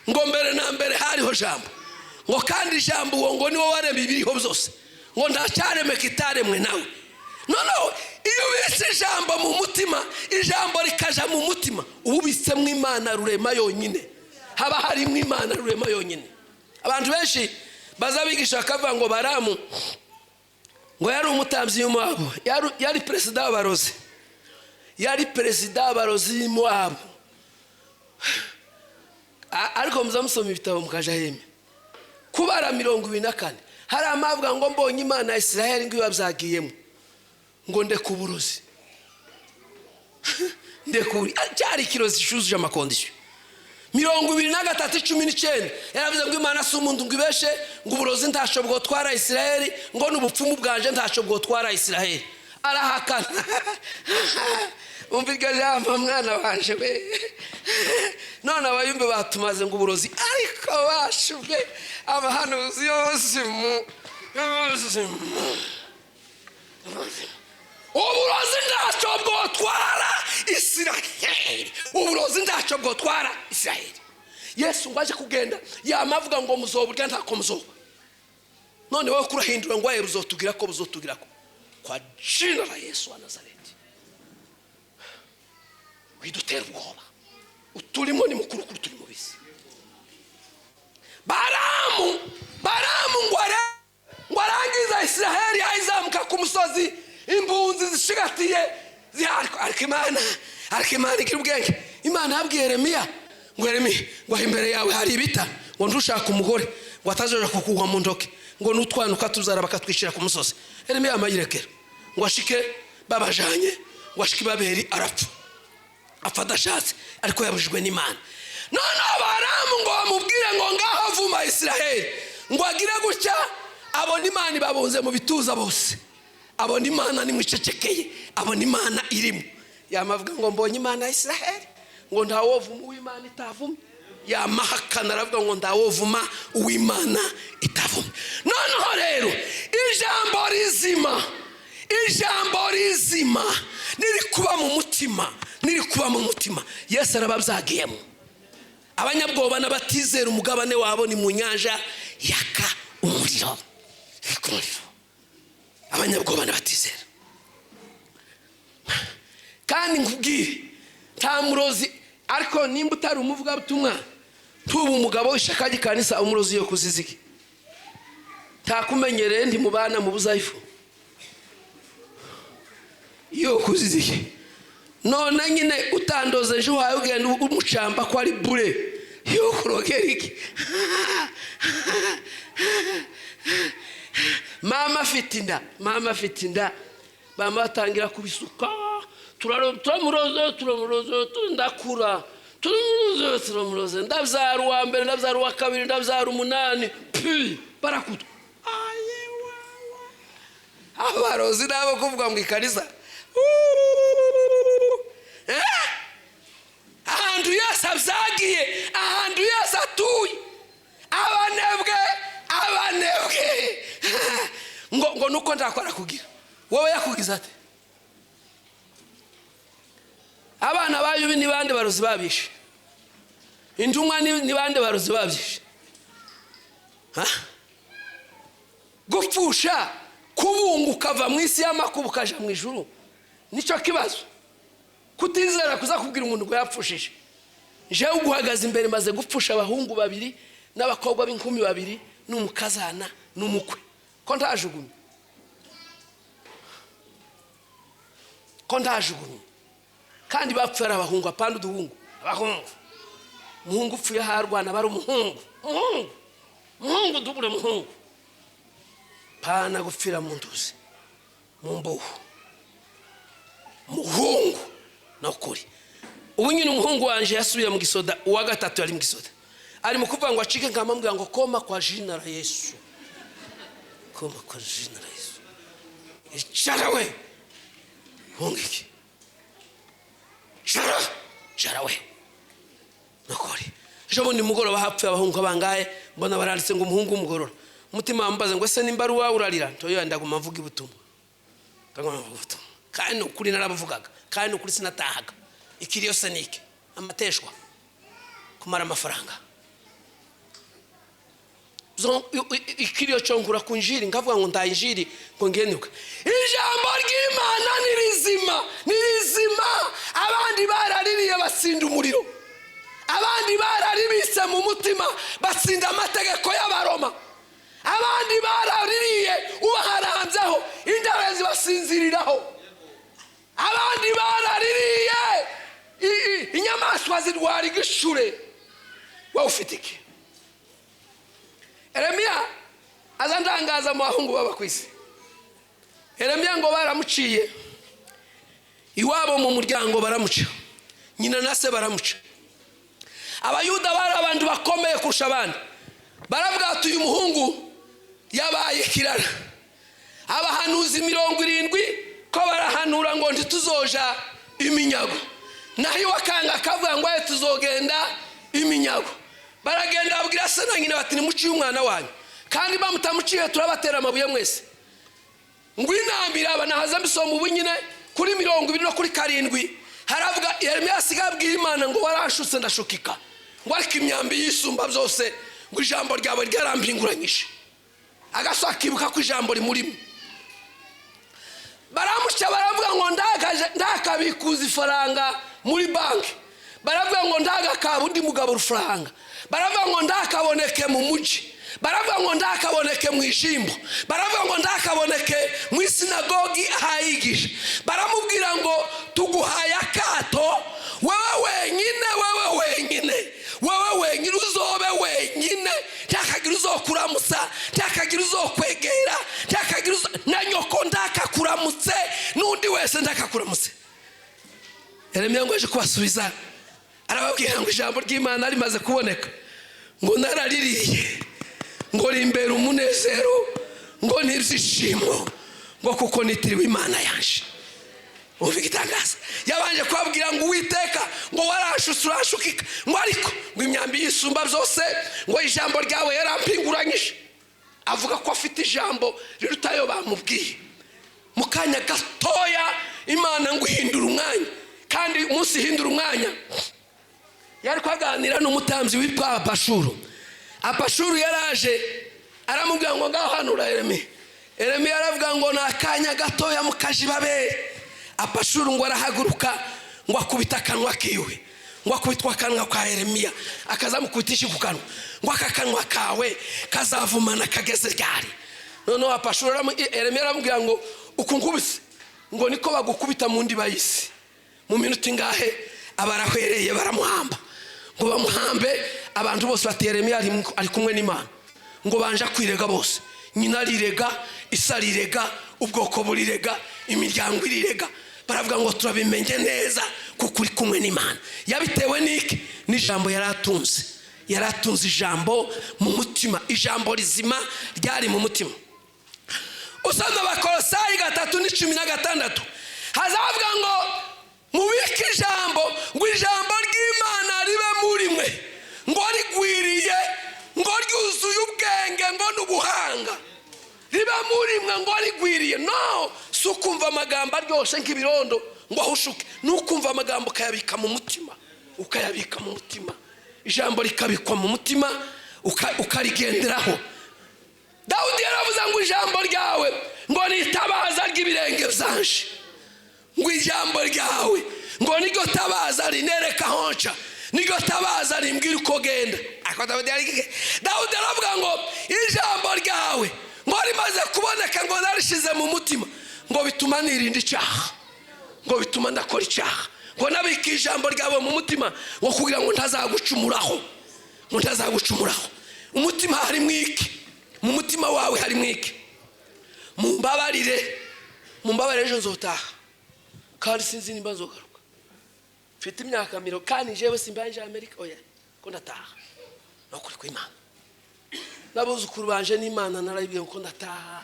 Ngo mbere na mbere hariho Jambo, ngo kandi Jambo uwo ngo niwo waremye ibiriho byose, ngo nta cyaremwe kitaremwe nawe. Noneho iyo ubitse ijambo mu mutima, ijambo rikaja mu mutima, uba ubitsemo Imana rurema yonyine. Haba harimo Imana rurema yonyine. Abantu benshi baza bigisha bakavuga ngo Baramu ngo yari umutambyi w'Imowabu, yari perezida w'abarozi, yari perezida w'abarozi b'Imowabu. Ariko muza musoma ibitabo mukaja heme. Kubara 24 hari amavuga ngo mbonye Imana ya Israheli ngo ibabyagiyemo, ngo ndeke uburozi, ndeke cyari ikirozi cyujuje ama conditions. 23:19 yaravuze ngo Imana si umuntu ngo ibeshe, ngo uburozi ntacyo bwotwara Israheli, ngo n'ubupfumu bwanje ntacyo bwotwara Israheli. Arahakana. Umva iryo jambo mwana wanje we. None abayumbe batumaze ngo uburozi, ariko bashubwe abahanuzi yose mu uburozi ntacyo bwotwara Israheli, uburozi ntacyo bwotwara Israheli. Yesu ngo aje kugenda yamavuga ngo muzoburya ntako muzoba. None wowe kurahindura ngo aye buzotugira ko buzotugira ko kwa jina la Yesu wa Nazareti. Widutera ubwoba, uturimo ni mukuru kuri turi mubisi. Baramu ngo arangiza Israheli ayizamuka ku musozi, imbunzi zishigatiye ariko Imana, ariko Imana igira ubwenge. Imana yabwiye Yeremiya ngo Yeremiya, ngo imbere yawe hari ibita, ngo ntushaka umugore, ngo atazoja kukugwa mu ntoke, ngo nutwanuka tuzara bakatwishira ku musozi. Yeremiya amayirekera ngo ashike babajanye, ngo ashike Babeli arapfa, apfa adashatse, ariko yabujijwe n'Imana. None Abaramu ngo bamubwire ngo ngaho vuma Israheli, ngo agire gutya abona Imana ibabunze mu bituza bose, abona Imana nimwicecekeye, abona Imana irimo. Yamavuga ngo mbonye Imana ya Israheli, ngo ntawovuma uw'Imana itavuma. Yamahakana aravuga ngo ndawovuma uw'Imana itavuma. Noneho rero ijambo rizima, ijambo rizima niri kuba mu mutima, niri kuba mu mutima. Yesu arababyagiyemo. Abanyabwoba n'abatizera umugabane wabo ni mu nyanja yaka umuriro. Abanyabwoba n'abatizera. Kandi nkubwire nta murozi, ariko nimba utari umuvugabutumwa tuba umugabo w'ishaka ry'ikanisa, umurozi yo kuziziki ntakumenyereye, ntimubana mu buzayifu yo kuziziki. None nyine utandoze ejo wawe ugenda umucamba ko ari bure yo kurogera iki. Mama afite inda, mama afite inda, mama atangira kubisuka, turamuroze turamuroze, ndakura turamuroze turamuroze, ndabyara uwa mbere, ndabyara uwa kabiri, ndabyara 8, pi barakutwa. Abarozi nabo kuvuga mu ikanisa. Ahantu Yesu abyagiye, ahantu Yesu atuye, abanebwe, abanebwe ngo nuko ndakora kugira Wowe yakugize ate? Abana ba Yubi ni bande barozi babishe? Intumwa ni bande barozi babyishe? Ha? Gupfusha kubunga ukava mu isi y'amakuba ukaja mu ijuru, nicyo kibazo. Kutizera kuza kubwira umuntu ngo yapfushije. Jewe uguhagaze imbere maze gupfusha abahungu babiri n'abakobwa b'inkumi babiri n'umukazana n'umukwe, ko ntajugunye, ko ntajugunye. Kandi bapfuye ari abahungu, apana uduhungu, abahungu. Umuhungu upfuye aharwana bari umuhungu, umuhungu, umuhungu, dubure muhungu. Pana gupfira mu nduzi, mu mbuhu, muhungu nokuri. Ubu nyine umuhungu wanje yasubiye mu gisoda, uwa gatatu yari mu gisoda, ari mu kuvuga ngo acike, nkamambwira ngo koma kwa jina la Yesu, koma kwa jina la Yesu, icara we hunga iki, cara cara we nokuri. Ejo bundi mugoroba hapfuye abahungu bangahe, mbona baranditse ngo umuhungu w'umugorora. Umutima wambaza ngo ese nimba ari uwawe urarira? Ntoyo, ndaguma mvuga ubutumwa, ndaguma mvuga ubutumwa. Kandi ni ukuri narabuvugaga, kandi ni ukuri sinatahaga. Ikiriyo se niki? Amateshwa, kumara amafaranga. Ikiriyo cyo ngura ku njiri, nkavuga ngo ndaye injiri ngo ngenuke. Ijambo ry'Imana ni rizima, ni rizima. Abandi baraririye batsinda umuriro, abandi bararibitse mu mutima batsinda amategeko y'Abaroma, abandi baraririye ubaharambyeho indabo zibasinziriraho, abandi baraririye inyamaswa zirwara igishure. Wowe ufite iki? Yeremiya aza ndangaza mu bahungu baba ku isi. Yeremiya ngo baramuciye iwabo mu muryango, baramuca, nyina na se baramuca. Abayuda bari abantu bakomeye kurusha abandi, baravuga ati uyu muhungu yabaye ikirara. Abahanuzi 70 ko barahanura ngo ntituzoja iminyago, naho iwakanga akavuga ngo tuzogenda iminyago. Baragenda babwira se na nyina bati nimuciye umwana wanyu, kandi bamutamuciye turabatera amabuye mwese. Ngo inambira aba nahaza mbisoma ubu nyine kuri 20 no kuri 7, haravuga Yeremiya asigaye abwira Imana ngo warashutse ndashukika, ngo ariko imyambi yisumba byose, ngo ijambo ryawe ryarampinguranyije. Agaso akibuka ko ijambo rimurimo. Baramuca baravuga ngo ndakabikuza ifaranga muri banki, baravuga ngo ndagakaba undi mugabo urufaranga, baravuga ngo ndakaboneke mu mujyi, baravuga ngo ndakaboneke mu ijimbo, baravuga ngo ndakaboneke mu isinagogi ahayigisha. Baramubwira ngo tuguhaye akato, wewe wenyine, wewe wenyine, wewe wenyine, uzobe wenyine, ntakagira uzokuramutsa, ntakagira uzokwegera, ntakagira na nyoko ndakakuramutse, n'undi wese ndakakuramutse. Yeremiya ngo aje kubasubiza arababwira ngo ijambo ry'Imana rimaze kuboneka, ngo naraririye, ngo rimbera umunezero, ngo n'ibyishimo, ngo kuko nitiriwe Imana yanje. Umva igitangaza, yabanje kubabwira ngo Uwiteka ngo warashutse urashukika, ngo ariko ngo imyambi yisumba byose, ngo ijambo ryawe yarampinguranyije. Avuga ko afite ijambo rirutayo bamubwiye. Mu kanya gatoya Imana ngo ihindura umwanya, kandi umunsi ihindura umwanya yari kwaganira n'umutambyi witwa Apashuru. Apashuru yaraje aramubwira ngo ngaho hanura Yeremiya. Yeremiya aravuga ngo ni akanya gatoya mukajibabere. Apashuru ngo arahaguruka ngo akubita akanwa kiwe, ngo akubitwa akanwa kwa Yeremiya, akazamukubita ishi ku kanwa, ngo aka kanwa kawe kazavumana kageze ryari? Noneho Apashuru Yeremiya aramubwira ngo uku nkubise ngo niko bagukubita mu ndiba y'isi. Mu minota ingahe abarahwereye baramuhamba, ngo bamuhambe. Abantu bose bati Yeremiya ari kumwe n'Imana, ngo banja kwirega bose, nyina arirega, isa arirega, ubwoko burirega, imiryango irirega. Baravuga ngo turabimenye neza kuko uri kumwe n'Imana. Yabitewe n'iki? N'ijambo yaratunze, yaratunze ijambo mu mutima, ijambo rizima ryari mu mutima. Usanga Abakolosayi 3:16 hazavuga ngo mubike ijambo, ngo ijambo ry'Imana ribe muri mwe, ngo rigwiriye, ngo ryuzuye ubwenge, ngo n'ubuhanga. Ribe muri mwe, ngo rigwiriye. No, Si ukumva amagambo aryoshye nk'ibirondo ngo ahushuke, ni ukumva amagambo ukayabika mu mutima, ukayabika mu mutima, ijambo rikabikwa mu mutima, ukarigenderaho. Dawudi yaravuze ngo ijambo ryawe ngo ni itabaza ry'ibirenge byanje, ngo ijambo ryawe ngo niryo tabaza rinereka honca, niryo tabaza rimbwira uko genda. Ariko Dawudi Dawudi aravuga ngo ijambo ryawe ngo rimaze kuboneka, ngo narishize mu mutima, ngo bituma nirinda icyaha, ngo bituma ndakora icyaha, ngo nabika ijambo ryawe mu mutima ngo kugira ngo ntazagucumuraho, ngo ntazagucumuraho. Umutima harimo iki? Mu mutima wawe harimo iki? Mumbabarire, mumbabarire, ejo nzotaha kandi sinzi nimba nzogaruka. Mfite imyaka 40 kandi njyewe simbanje Amerika, oya, ko ndataha. Ni ukuri kw'Imana, n'abuzukuru banje n'Imana narayibwiye ko ndataha.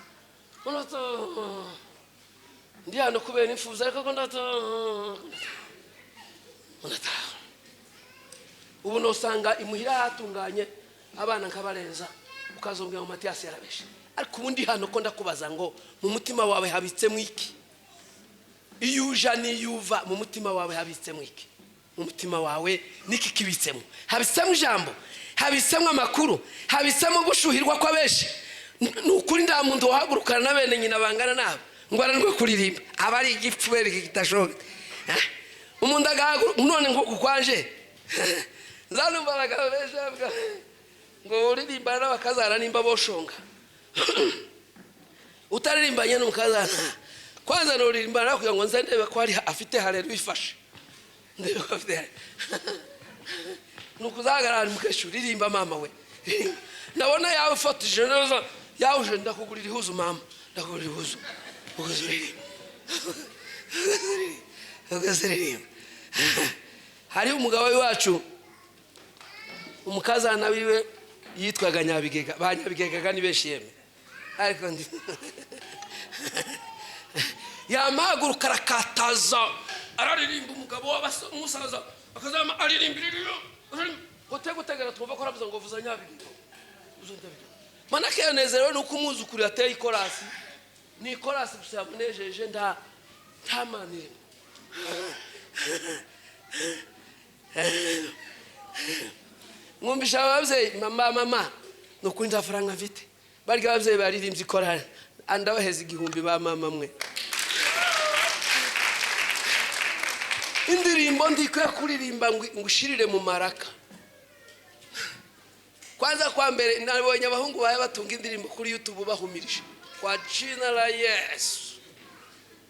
Ndi hano kubera imfuza, ariko ko ndataha. Ubu nosanga imuhira hatunganye, abana nkabarenza, ukazombwira ngo Matiyasi yarabeshe. Ariko ubu ndi hano ko ndakubaza ngo mu mutima wawe habitsemo iki? Iyo uja n'iyo uva, mu mutima wawe habitsemo iki? Mu mutima wawe niki kibitsemo? Habitsemo ijambo, habitsemo amakuru, habitsemo gushuhirwa kw'abenshi. Ni ukuri nta muntu wahagurukana na bene nyina bangana nabo ngo aranirwe kuririmba, aba ari igipfu bereke kitashoboka. Umuntu agahaguruka none nk'uku kwaje, nzanumva abagabo benshi bavuga ngo uririmbana n'abakazana nimba boshonga, utaririmbanye n'umukazana kwanza nuririmbana kugira ngo nze ndebe ko hari afite harero bifashe, ndebe ko afite harero. Ni ukuzahagarara mukesha uririmba, mama we, ndabona yawe ufatije neza, yawe uje, ndakugurira ihuzu mama, ndakugurira ihuzu, ukaziririmba, ukaziririmba. Hariho umugabo w'iwacu, umukazana wiwe yitwaga Nyabigega. Ba Nyabigegaga ni benshi yemwe, ariko yamahaguruka arakataza araririmba. Umugabo w'umusaza akazama aririmba iririyo gutegera, twumva ko aravuze ngo vuza Nyabigega, vuza Nyabigega. Manake yanezerewe nuko umwuzukuru yateye ikorasi, ni ikorasi gusa yamunejeje, nta mana irimo. Mwumvisha ababyeyi, mama mama, ni ukuri nta faranga mfite. Barya ababyeyi baririmbye ikorari, andabaheza 1000 ba mama mwe. Indirimbo ndikwiye kuririmba ngo ushirire mu maraka. Kwanza kwa mbere nabonye abahungu bawe batunga indirimbo kuri YouTube bahumirije kwa jina la Yesu.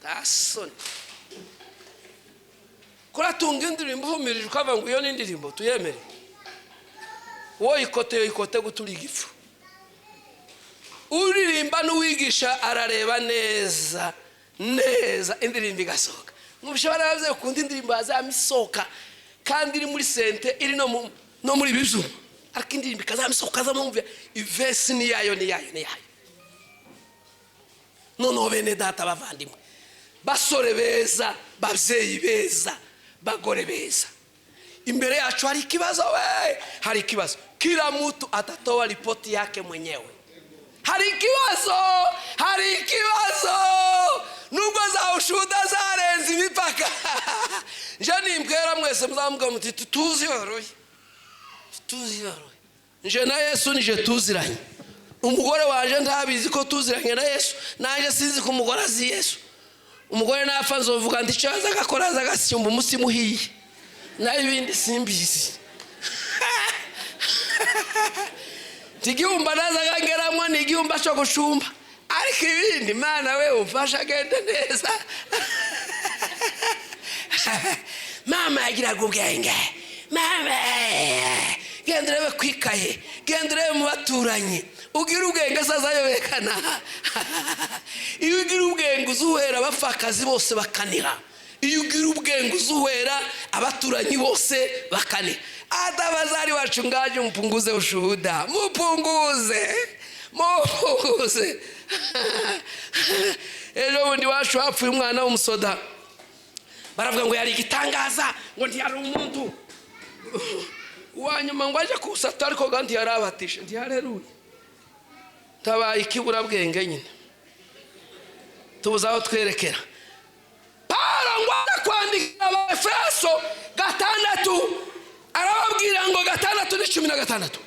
Tasoni kuratunga indirimbo uhumirije ukava ngo iyo ni indirimbo tuyemere. Wowe ikote ikote guturi igifu. Uririmba n'uwigisha arareba neza neza indirimbo igasohoka. Mwumvisha baravuze ukunda indirimbo azamisoka kandi iri muri sente, iri no muri bizu, ariko indirimbo ikazamisoka azamwumva ivesi ni yayo, ni yayo, ni yayo. Noneho bene data bavandimwe, basore beza, babyeyi beza, bagore beza, imbere yacu hari ikibazo we, hari ikibazo. Kila mtu atatoa ripoti yake mwenyewe. Hari ikibazo, hari ikibazo. Nubwo za ushuda zarenze imipaka. Nje nimbwera mwese muzamuga muti tuzi baroye, tuzi baroye. Nje na Yesu nije tuziranye. Umugore wanje ntabizi ko tuziranye na Yesu, nanje sinzi ko umugore azi Yesu. Umugore napfa nzovuga ndi cyaza agakora azagashyumba umusi muhiye, nayo ibindi simbizi. Ntigihumba nazagangeramwo, ni igihumba cyo gushumba, ariko ibindi Mana we umfasha agende neza. Mama yagiraga ubwenge, mama genda urebe kwikaye, genda urebe mu baturanyi, ugira ubwenge sazayobekana. Iyo ugira ubwenge uzuhera abapfakazi bose bakanira, iyo ugira ubwenge uzuhera abaturanyi bose bakanira. Hata bazari wachungaji mpunguze ushuhuda, mupunguze, mupunguze. Ejo bundi wacu hapfuye umwana w'umusoda, baravuga ngo yari igitangaza, ngo ntiyari umuntu uwanyuma ngo aje kusata, ariko kandi yarabatishe ntiyareruye. Tabaye ikiburabwenge nyine. Tubuze aho twerekera. Pawulo ngo aza kwandikira Abaefeso 6, arababwira ngo 6:16,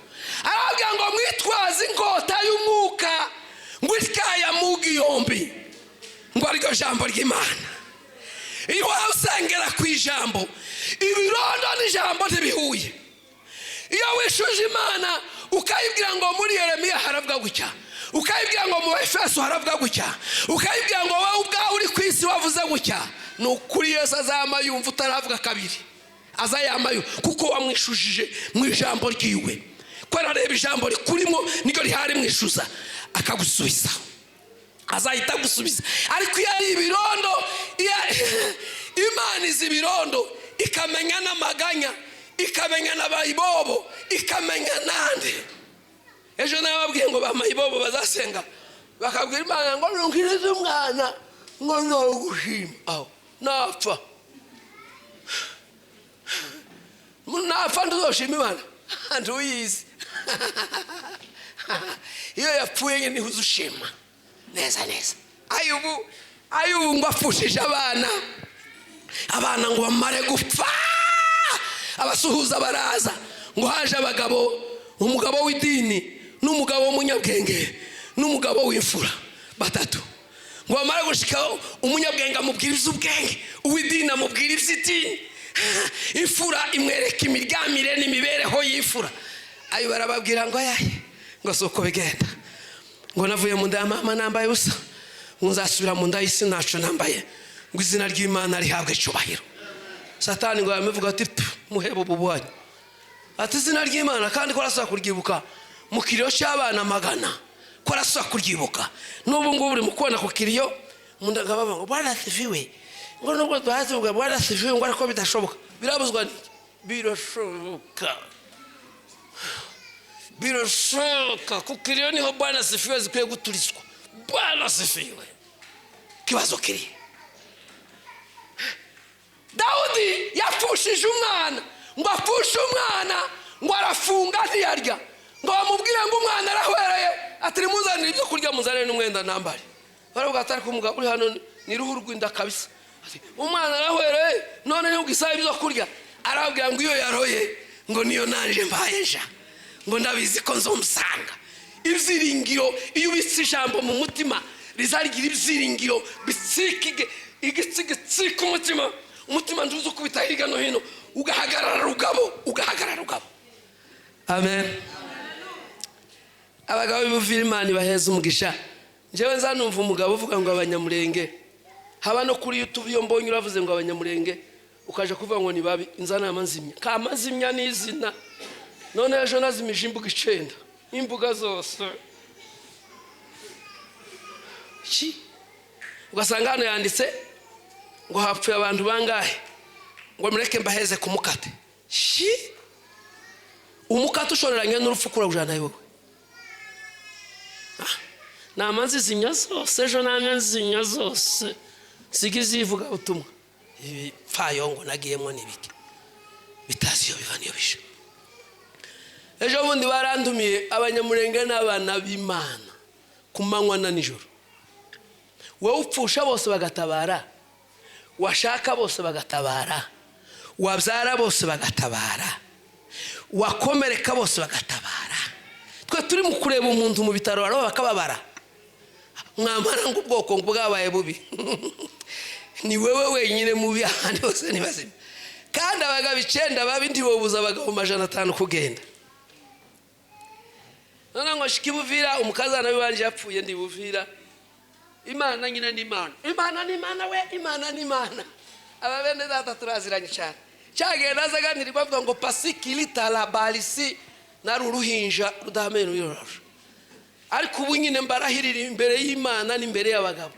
arababwira ngo mwitwaze inkota y'umwuka, ngo ityaya mugi yombi, ngo ariryo jambo ry'Imana. Iyo usengera ku ijambo, ibirondo n'ijambo ntibihuye. Iyo wishuje Imana ukayibwira ngo muri Yeremiya haravuga gutya, ukayibwira ngo mu Efeso haravuga gutya, ukayibwira ngo wowe ubwawe uri ku isi wavuze gutya, ni ukuri Yesu azama yumva utaravuga kabiri, azayama yumva kuko wamwishujije mu ijambo ryiwe. Ko arareba ijambo rikurimo niryo rihari mwishuza, akagusubiza, azahita agusubiza. Ariko iyo ari ibirondo, Imana izi ibirondo, ikamenya n'amaganya, ikamenya na bayibobo, ikamenya nande. Ejo nababwiye ngo ba mayibobo bazasenga bakabwira Imana ngo nunkirize umwana ngo nzogushima, aho napfa napfa ntuzoshima Imana, ntuyizi. Iyo yapfuye nyine niho uzushima neza neza. Ayubu ngo apfushije abana, abana ngo bamare gupfa, abasuhuza baraza, ngo haje abagabo, umugabo w'idini n'umugabo w'umunyabwenge n'umugabo w'imfura batatu, ngo bamare gushika umunyabwenge amubwira iby'ubwenge, uw'idini amubwira iby'idini, imfura imwereka imiryamire n'imibereho y'imfura. Ayo barababwira ngo ayaye, ngo si uko bigenda, ngo navuye mu nda ya mama nambaye ubusa, ngo nzasubira mu nda y'isi ntaco nambaye, ngo izina ry'Imana rihabwe icyubahiro. Satani ngo yamuvuga ati muhebo bubwanyu, ati izina ry'Imana kandi ko arasaba kuryibuka mu kiriyo cy'abana magana, ko arasaba kuryibuka n'ubu ngubu uri mu kubona ku kiriyo mu nda baba ngo Bwana asifiwe, ngo nubwo twazivuga Bwana asifiwe, ngo ariko bidashoboka. Birabuzwa n'iki? Birashoboka, birashoboka. Ku kiriyo niho Bwana asifiwe zikwiye guturizwa. Bwana asifiwe. Kibazo kiri, Dawudi yapfushije umwana, ngo apfushe umwana ngo arafunga ntiyarya, ngo bamubwire ngo umwana arahwereye, ati nimuzanire ibyo kurya, muzanire n'umwenda nambare. Baravuga ati ariko umugabo uri hano ni ruhu rw'inda kabisa, ati umwana arahwereye none ntugisaba ibyo kurya. Arababwira ngo iyo yaroye ngo niyo nanje mbaye nja, ngo ndabizi ko nzomusanga. Ibyiringiro, iyo ubitse ijambo mu mutima rizagira ibyiringiro bitsika igitsi gitsika umutima, umutima ntuzi ukubita hirya no hino, ugahagarara rugabo, ugahagarara rugabo. Amen. Abagabo b'Ibuvira Imana ibaheze umugisha. Njyewe nzanumva umugabo uvuga ngo abanyamurenge, haba no kuri YouTube iyo mbonye uravuze ngo abanyamurenge, ukaje kuvuga ngo ni babi, nzanama nzimya kamazimya n'izina. None ejo nazimije imbuga 9, imbuga zose. Ugasanga hano yanditse ngo hapfuye abantu bangahe, ngo mureke mbaheze ku mukate. Umukate ushoreranye n'urupfu kurajana wowe. Nama nzizimya zose, ejo namye nzizimya zose, sigizivuga ubutumwa. Ibipfayongo nagiyemo nibiki bitazi iyo biva niyo bisha. Ejo bundi barandumiye abanyamurenge n'abana b'Imana ku manywa na nijoro. Wowe upfusha bose bagatabara, washaka bose bagatabara, wabyara bose bagatabara, wakomereka bose bagatabara. Twe turi mu kureba umuntu mu bitaro baro bakababara, mwamara ngo ubwoko bwabaye bubi. Ni wewe wenyine mubi, ahandi bose ni bazima. Kandi abagabo 9 babi ntibobuza abagabo 500 kugenda. None ngo shikibuvira umukazana wibanje yapfuye ndibuvira. Imana nyine ni Imana, Imana ni Imana we, Imana ni Imana. Aba bene data turaziranye cyane. Cyagenda azaganira bavuga ngo pasikilita la balisi nari uruhinja rudameno yorosho. Ariko ubu nyine mbarahirira imbere y'Imana n'imbere y'abagabo.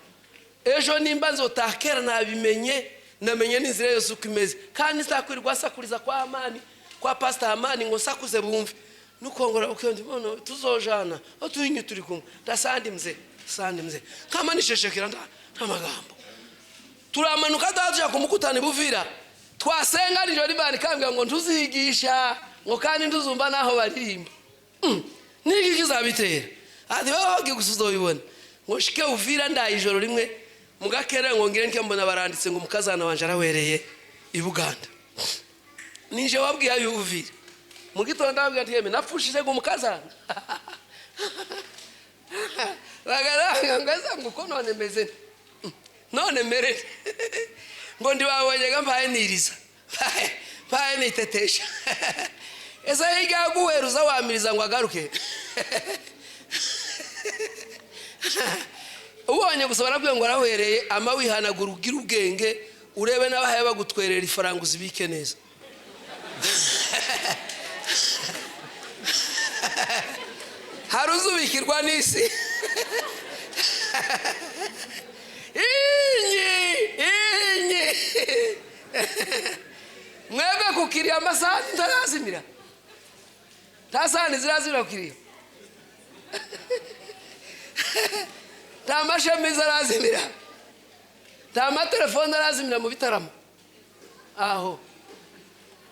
Ejo nimba nzotakera nabimenye, namenye n'inzira yose uko imeze. Kandi nzakwirwa sakuriza kwa Amani, kwa Pastor Amani ngo sakuze bumve. Nukongora uko ndi bono tuzojana, otuyinyu turi kumwe. Ndasandi mze, sandi mze. Kama nisheshekera nta magambo. Turamanuka daje kumukutana Buvira. Twasenga nijoro Imana ikambwira ngo ntuzigisha, ngo kandi nduzumva naho baririmba. Niki kizabitera? Ati baba bagiye gusuzobibona. Ngo shike Uvira ndaye ijoro rimwe, Mugakera ngo ngire ntya, mbona baranditse ngo umukazana wanje arawereye i Buganda. Nije wabwiye ayuvira mu gitondo, ndababwira nti: "Yeme, napfushije ngo umukazana." Bagaranga ngaza ngo uko none meze nte? None mere nte? Ngo ndibabonye ga mpaye niriza, mpaye nitetesha. Ese hirya guheruza wamiriza ngo agaruke? Ubonye gusa barakubwira ngo arahwereye, ama wihanagura, ugira ubwenge, urebe n'abahaye bagutwerera ifaranga, uzibike neza. Hari uzubikirwa n'isi. Inyi inyi, mwebwe kukiriya amasahani ntarazimira, nta sahani zirazimira kukiriya, nta mashamizi arazimira, nta matelefone arazimira mu bitaramo. Aho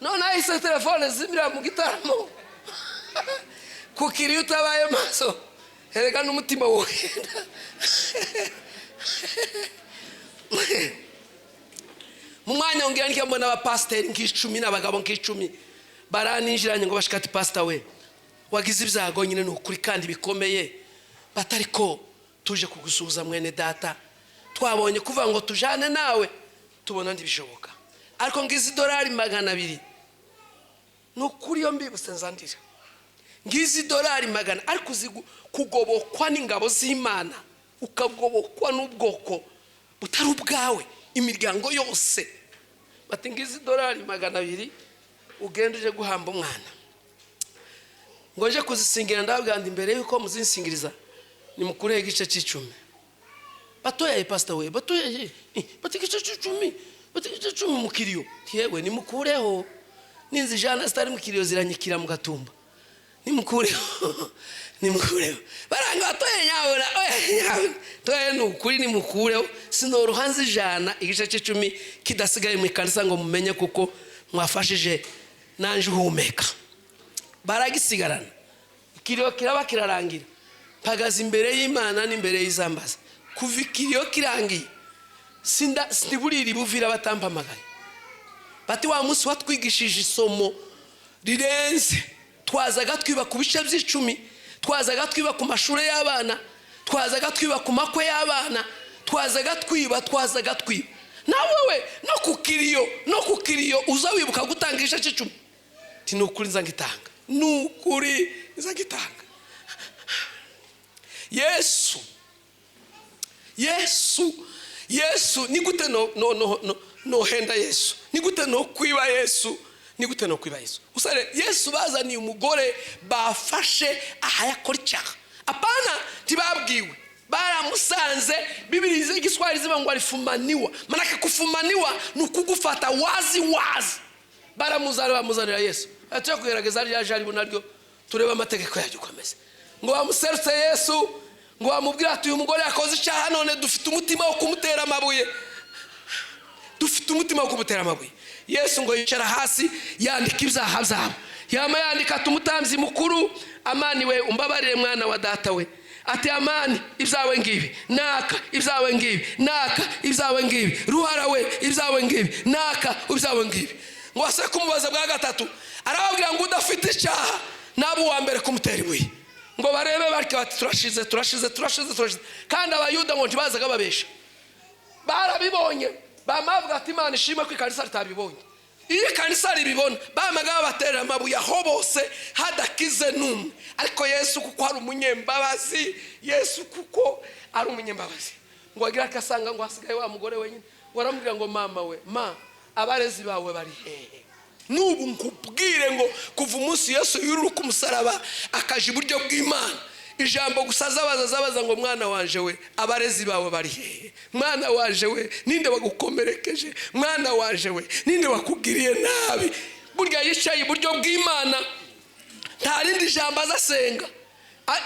none ahise telefone zimira mu gitaramo kukiriya, utabaye maso, erega n'umutima wogenda. Mu mwanya wongera ntya, mbona abapasiteri nk'icumi n'abagabo nk'icumi baraninjiranye ngo bashikati: "Pasita we, wagize ibyago nyine, ni ukuri kandi bikomeye." Batari ko tuje kugusuhuza, mwene data, twabonye kuvuga ngo tujane nawe, tubona ntibishoboka, ariko ngizi idolari 200. Ni ukuri, iyo mbibutse nzandira. Ngizi idolari magana, ariko uzi kugobokwa n'ingabo z'Imana, ukagobokwa n'ubwoko butari ubwawe, imiryango yose. Bati: "Ngizi idolari 200, ugenda uje guhamba umwana." Ngo nje kuzisingira, ndababwira ngo: "Imbere y'uko muzinsingiriza, nimukureho igice cy'icumi." "Batoyaye, pasita we, batoyaye." Bati: "Igice cy'icumi?" Bati: "Igice cy'icumi mu kiriyo." Yewe, nimukureho, n'inzu ijana zitari mu kiriyo ziranyikira mu gatumba. Nimukureho, nimukureho. Baranga: "Batoye nyabona, oya nyabona, toye, ni ukuri, nimukureho, sinoroha nzijana igice cy'icumi kidasigaye mu ikanisa ngo mumenye kuko mwafashije nanje uhumeka." Baragisigarana. Ikiriyo kiraba kirarangira, mpagaze imbere y'Imana n'imbere y'izambaza. Kuva ikiriyo kirangiye, sinda sindiburira ibuvira batampamagaye. Bati: "Wa munsi watwigishije isomo rirenze. Twazaga twiba ku bice by'icumi, twazaga twiba ku mashuri y'abana, twazaga twiba ku makwe y'abana, twazaga twiba, twazaga twiba. Nawe we, no ku kiriyo, no ku kiriyo uza wibuka gutanga igice cy'icumi." Ti: "Ni ukuri, nza ngitanga, ni ukuri, nza ngitanga." Yesu, Yesu, Yesu, ni gute no no no no nohenda Yesu? Ni gute no kwiba Yesu? Ni gute no kwiba Yesu? Usare Yesu bazaniye umugore bafashe aha yakora icyaha. Apana, ntibabwiwe, baramusanze. Bibiri z'igiswahili zivuga ngo alifumaniwa. Manake kufumaniwa ni ukugufata wazi wazi. Baramuzana, bamuzanira Yesu. Tujya kugerageza rya jaribu naryo, turebe amategeko yaryo uko ameze. Ngo bamuserutse Yesu, ngo bamubwire ati: "Uyu mugore yakoze icyaha, none dufite umutima wo kumutera amabuye, dufite umutima wo kumutera amabuye." Yesu ngo yicara hasi, yandika ibyaha byabo. Yama yandika, ati: "Umutambyi mukuru Amani we, umbabarire mwana wa data we." Ati: "Amani, ibyawe ngibi, naka ibyawe ngibi, naka ibyawe ngibi, Ruhara we, ibyawe ngibi, naka ibyawe ngibi." Ngo ase kumubaza bwa gatatu, arababwira ngo: "Udafite icyaha naba uwa mbere kumutera ibuye." Ngo barebe batyo, bati: "Turashize, turashize, turashize, turashize." Kandi Abayuda ngo ntibazaga babesha, barabibonye. Bamavuga ati: "Imana ishimwe ko ikanisa ritabibonye." Iyo ikanisa ribibona, bamaga babaterera amabuye aho bose, hadakize n'umwe. Ariko Yesu kuko ari umunyembabazi, Yesu kuko ari umunyembabazi, ngo agira akasanga ngo hasigaye wa mugore wenyine. Ngo aramubwira ngo: "Mama we, ma, abarezi bawe bari hehe?" N'ubu nkubwire ngo kuva umunsi Yesu yururuka umusaraba akaja iburyo bw'Imana, ijambo gusa azabaza, azabaza ngo: "Mwana wanje we, abarezi bawe bari hehe? Mwana wanje we, ninde wagukomerekeje? Mwana wanje we, ninde wakugiriye nabi?" Burya yicaye iburyo bw'Imana, nta rindi jambo azasenga.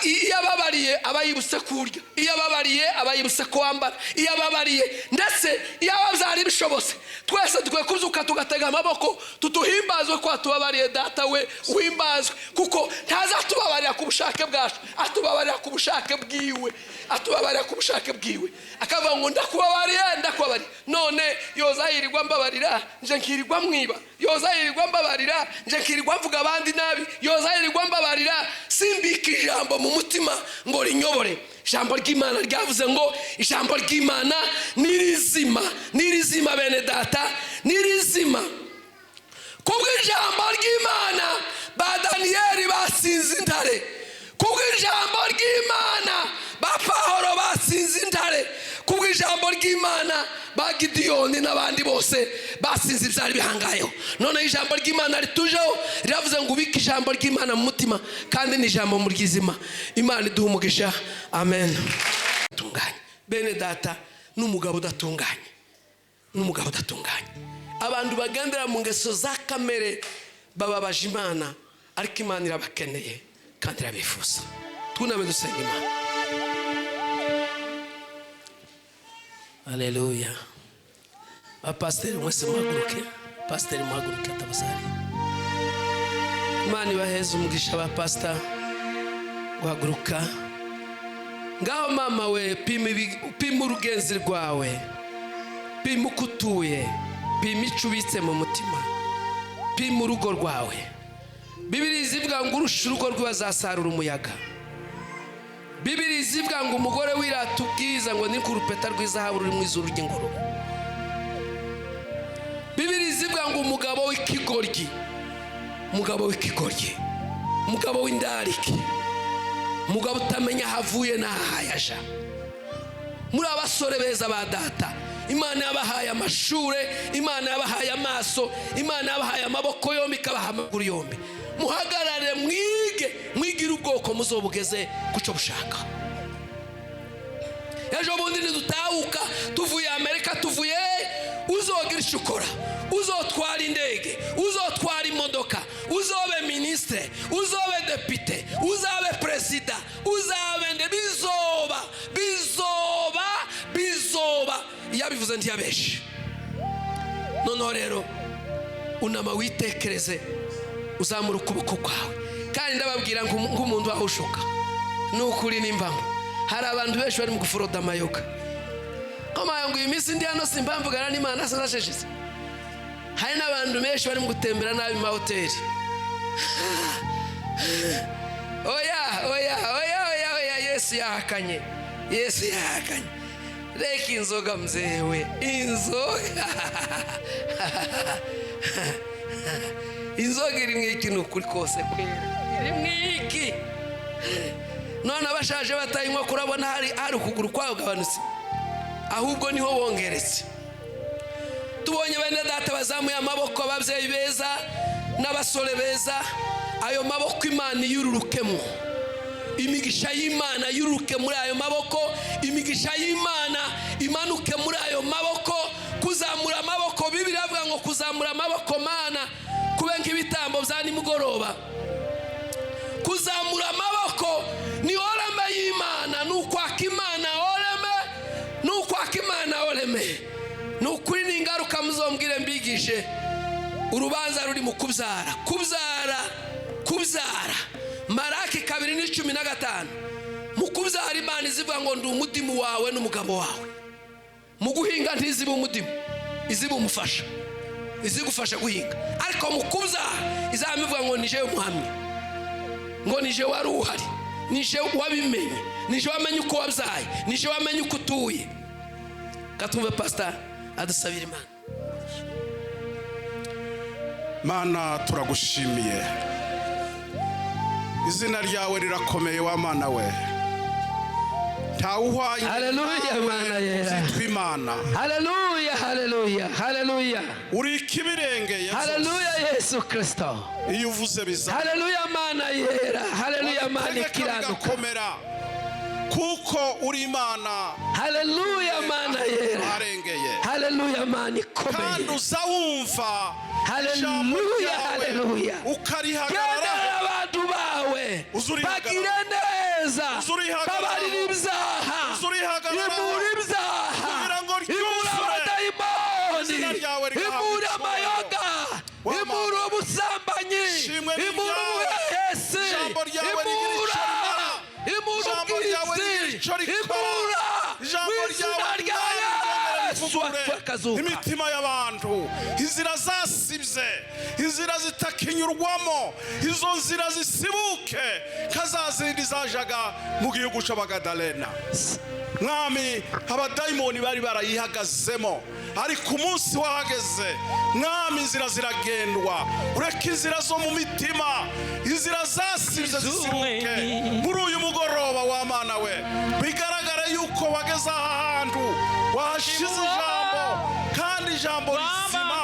Iyo ababariye aba yibutse kurya, iyo ababariye aba yibutse kwambara, iyo ababariye ndetse iyo aba byari bishobotse. Twese dukwiye kuzuka tugatega amaboko, tutuhimbazwe ko atubabariye. Data we uhimbazwe, kuko ntazatubabarira ku bushake bwacu, atubabarira ku bushake bwiwe, atubabarira ku bushake bwiwe, akavuga ngo ndakubabariye, ndakubabariye. None yoza yirirwa mbabarira, nje nkirirwa mwiba? Yoza yirirwa mbabarira, nje nkirirwa mvuga abandi nabi? Yoza yirirwa mbabarira, simbika ijambo mu mutima ngo rinyobore? Ijambo ry'Imana ryavuze ngo ijambo ry'Imana ni rizima, ni rizima, bene data, ni rizima. Kubw'ijambo ry'Imana ba Daniyeli batsinze intare, kubw'ijambo ry'Imana ba Pahoro batsinze intare, kubw'ijambo ry'Imana ba Gidiyoni n'abandi bose batsinze ibyari bihangayeho. Noneho ijambo ry'Imana ritujeho riravuze ngo ubike ijambo ry'Imana mu mutima, kandi ni ijambo mu ryizima. Imana iduha umugisha, amen. Tunganye bene data, n'umugabo udatunganye, n'umugabo udatunganye. Abantu bagendera mu ngeso za kamere bababaje Imana, ariko Imana irabakeneye kandi irabifuza. Twuname dusenga Imana. Haleluya. Abapasiteri mwese muhaguruke, pasiteri muhaguruke atabasari. Imana ibaheze umugisha, abapasita guhaguruka ngaho. Mama we, pima urugenzi rwawe, pima uko utuye, pima icyo ubitse mu mutima, pima urugo rwawe. Bibiri zivuga ngo urusha urugo rwe azasarura umuyaga. Bibiri zivuga ngo umugore wirata ubwiza ngo ni kurupeta rw'izahabu ruri mu izuru ry'ingurube. Bibiri zivuga ngo umugabo w'ikigoryi, umugabo w'ikigoryi, umugabo w'indarike, umugabo utamenya aho avuye n'aho ayaja. Muri abasore beza ba data, Imana yabahaye amashure, Imana yabahaye amaso, Imana yabahaye amaboko yombi, ikabaha amaguru yombi. Muhagarare mwige, mwigire ubwoko muzobugeze kuco bushaka. Ejo bundi nidutahuka tuvuye Amerika, tuvuye, uzogira icyo ukora, uzotwara indege, uzotwara imodoka, uzobe minisitiri, uzobe depite, uzabe perezida, uzabe nde, bizoba, bizoba, bizoba. Iyo abivuze ntiyabeshe. Noneho rero unama witekereze, uzamura ukuboko kwawe. Kandi ndababwira nk'umuntu wahushuka, ni ukuri n'imbamo, hari abantu benshi bari mu guforoda amayoga. Koma ngo iyi minsi ndi hano simbamvugana n'Imana, sinasheshe. Hari n'abantu benshi bari mu gutembera nabi mu mahoteli. Oya, oya, oya, oya, oya, Yesu yahakanye, Yesu yahakanye. Reka inzoga mzewe, inzoga, inzoga iri mwiki? Ni ukuri kose kwera iri mwiki. None abashaje batayinywa, kurabona hari ukuguru kwagabanutse, ahubwo niho bongeretse. Tubonye bene data bazamuye amaboko, ababyeyi beza n'abasore beza. Ayo maboko Imana yururukemo imigisha y'Imana, yururuke muri ayo maboko, imigisha y'Imana imanuke muri ayo maboko. Kuzamura amaboko, Bibiliya iravuga ngo kuzamura amaboko Mana kube nk'ibitambo bya nimugoroba. Kuzamura amaboko ni oreme y'Imana, ni ukwaka Imana oreme, ni ukwaka Imana oreme. Ni ukuri ni ingaruka muzombwire mbigishe. Urubanza ruri mu kubyara, kubyara, kubyara. Maraki 2:15. Mu kubyara Imana izivuga ngo ndi umudimu wawe n'umugabo wawe. Mu guhinga ntiziba umudimu, iziba umufasha, izigufasha guhinga. Ariko mu kubyara izaba ivuga ngo nije umuhamya, ngo nije wari uhari, nije wabimenye, nije wamenye uko wabyaye, nije wamenye uko utuye. Katumve pastor adusabira Imana. Mana turagushimiye, izina ryawe rirakomeye wa Mana we, ntawuhwanye. Haleluya, Mana yera. Imana. Haleluya, haleluya, haleluya. Uri ikibirengeye. Haleluya Yesu Kristo. Iyo uvuze biza. Haleluya Mana yera, haleluya Mana ikiranuka. Bigakomera kuko uri Imana. Haleluya Mana yera. Arengeye. Haleluya Mana Kandi ikomeye. uza wumva Haleluya, haleluya. ukarihagararaho. Gendera abantu bawe, bagire neza, babarire ibyaha, Uzurihagararaho. imura ibyaha, Kugira ngo imura ryuzure. abadayimoni, Izina ryawe rigakomera. Yesu ufungure akazuka. Imitima y'abantu, inzira zasibye, inzira zitakinyurwamo, izo nzira zisibuke nka za zindi zajaga mu gihugu c'Abagadalena. Mwami, abadayimoni bari barayihagazemo, ariko umunsi wahageze, Mwami, inzira ziragendwa. Ureke inzira zo mu mitima, inzira zasibye, zisibuke muri uyu mugoroba. Wa Mana we, bigaragara yuko wageze aha hantu, wahashize ijambo, kandi ijambo rizima,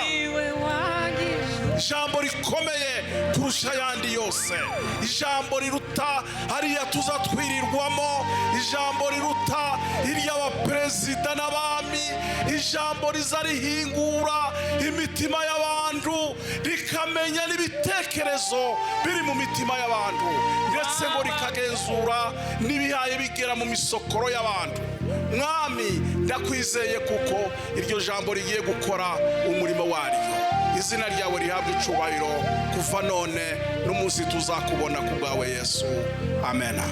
ijambo rikomeye kurusha ayandi yose, ijambo riruta hariya tuza twirirwamo, ijambo riruta iry'abaperezida n'abami, ijambo riza rihingura imitima y'abantu, rikamenya n'ibitekerezo biri mu mitima y'abantu, ndetse ngo rikagenzura n'ibihaye bigera mu misokoro y'abantu. Mwami, ndakwizeye kuko iryo jambo rigiye gukora umurimo waryo. Izina ryawe rihabwa icubahiro kuva none n'umunsi tuzakubona ku bwawe, Yesu. Amena.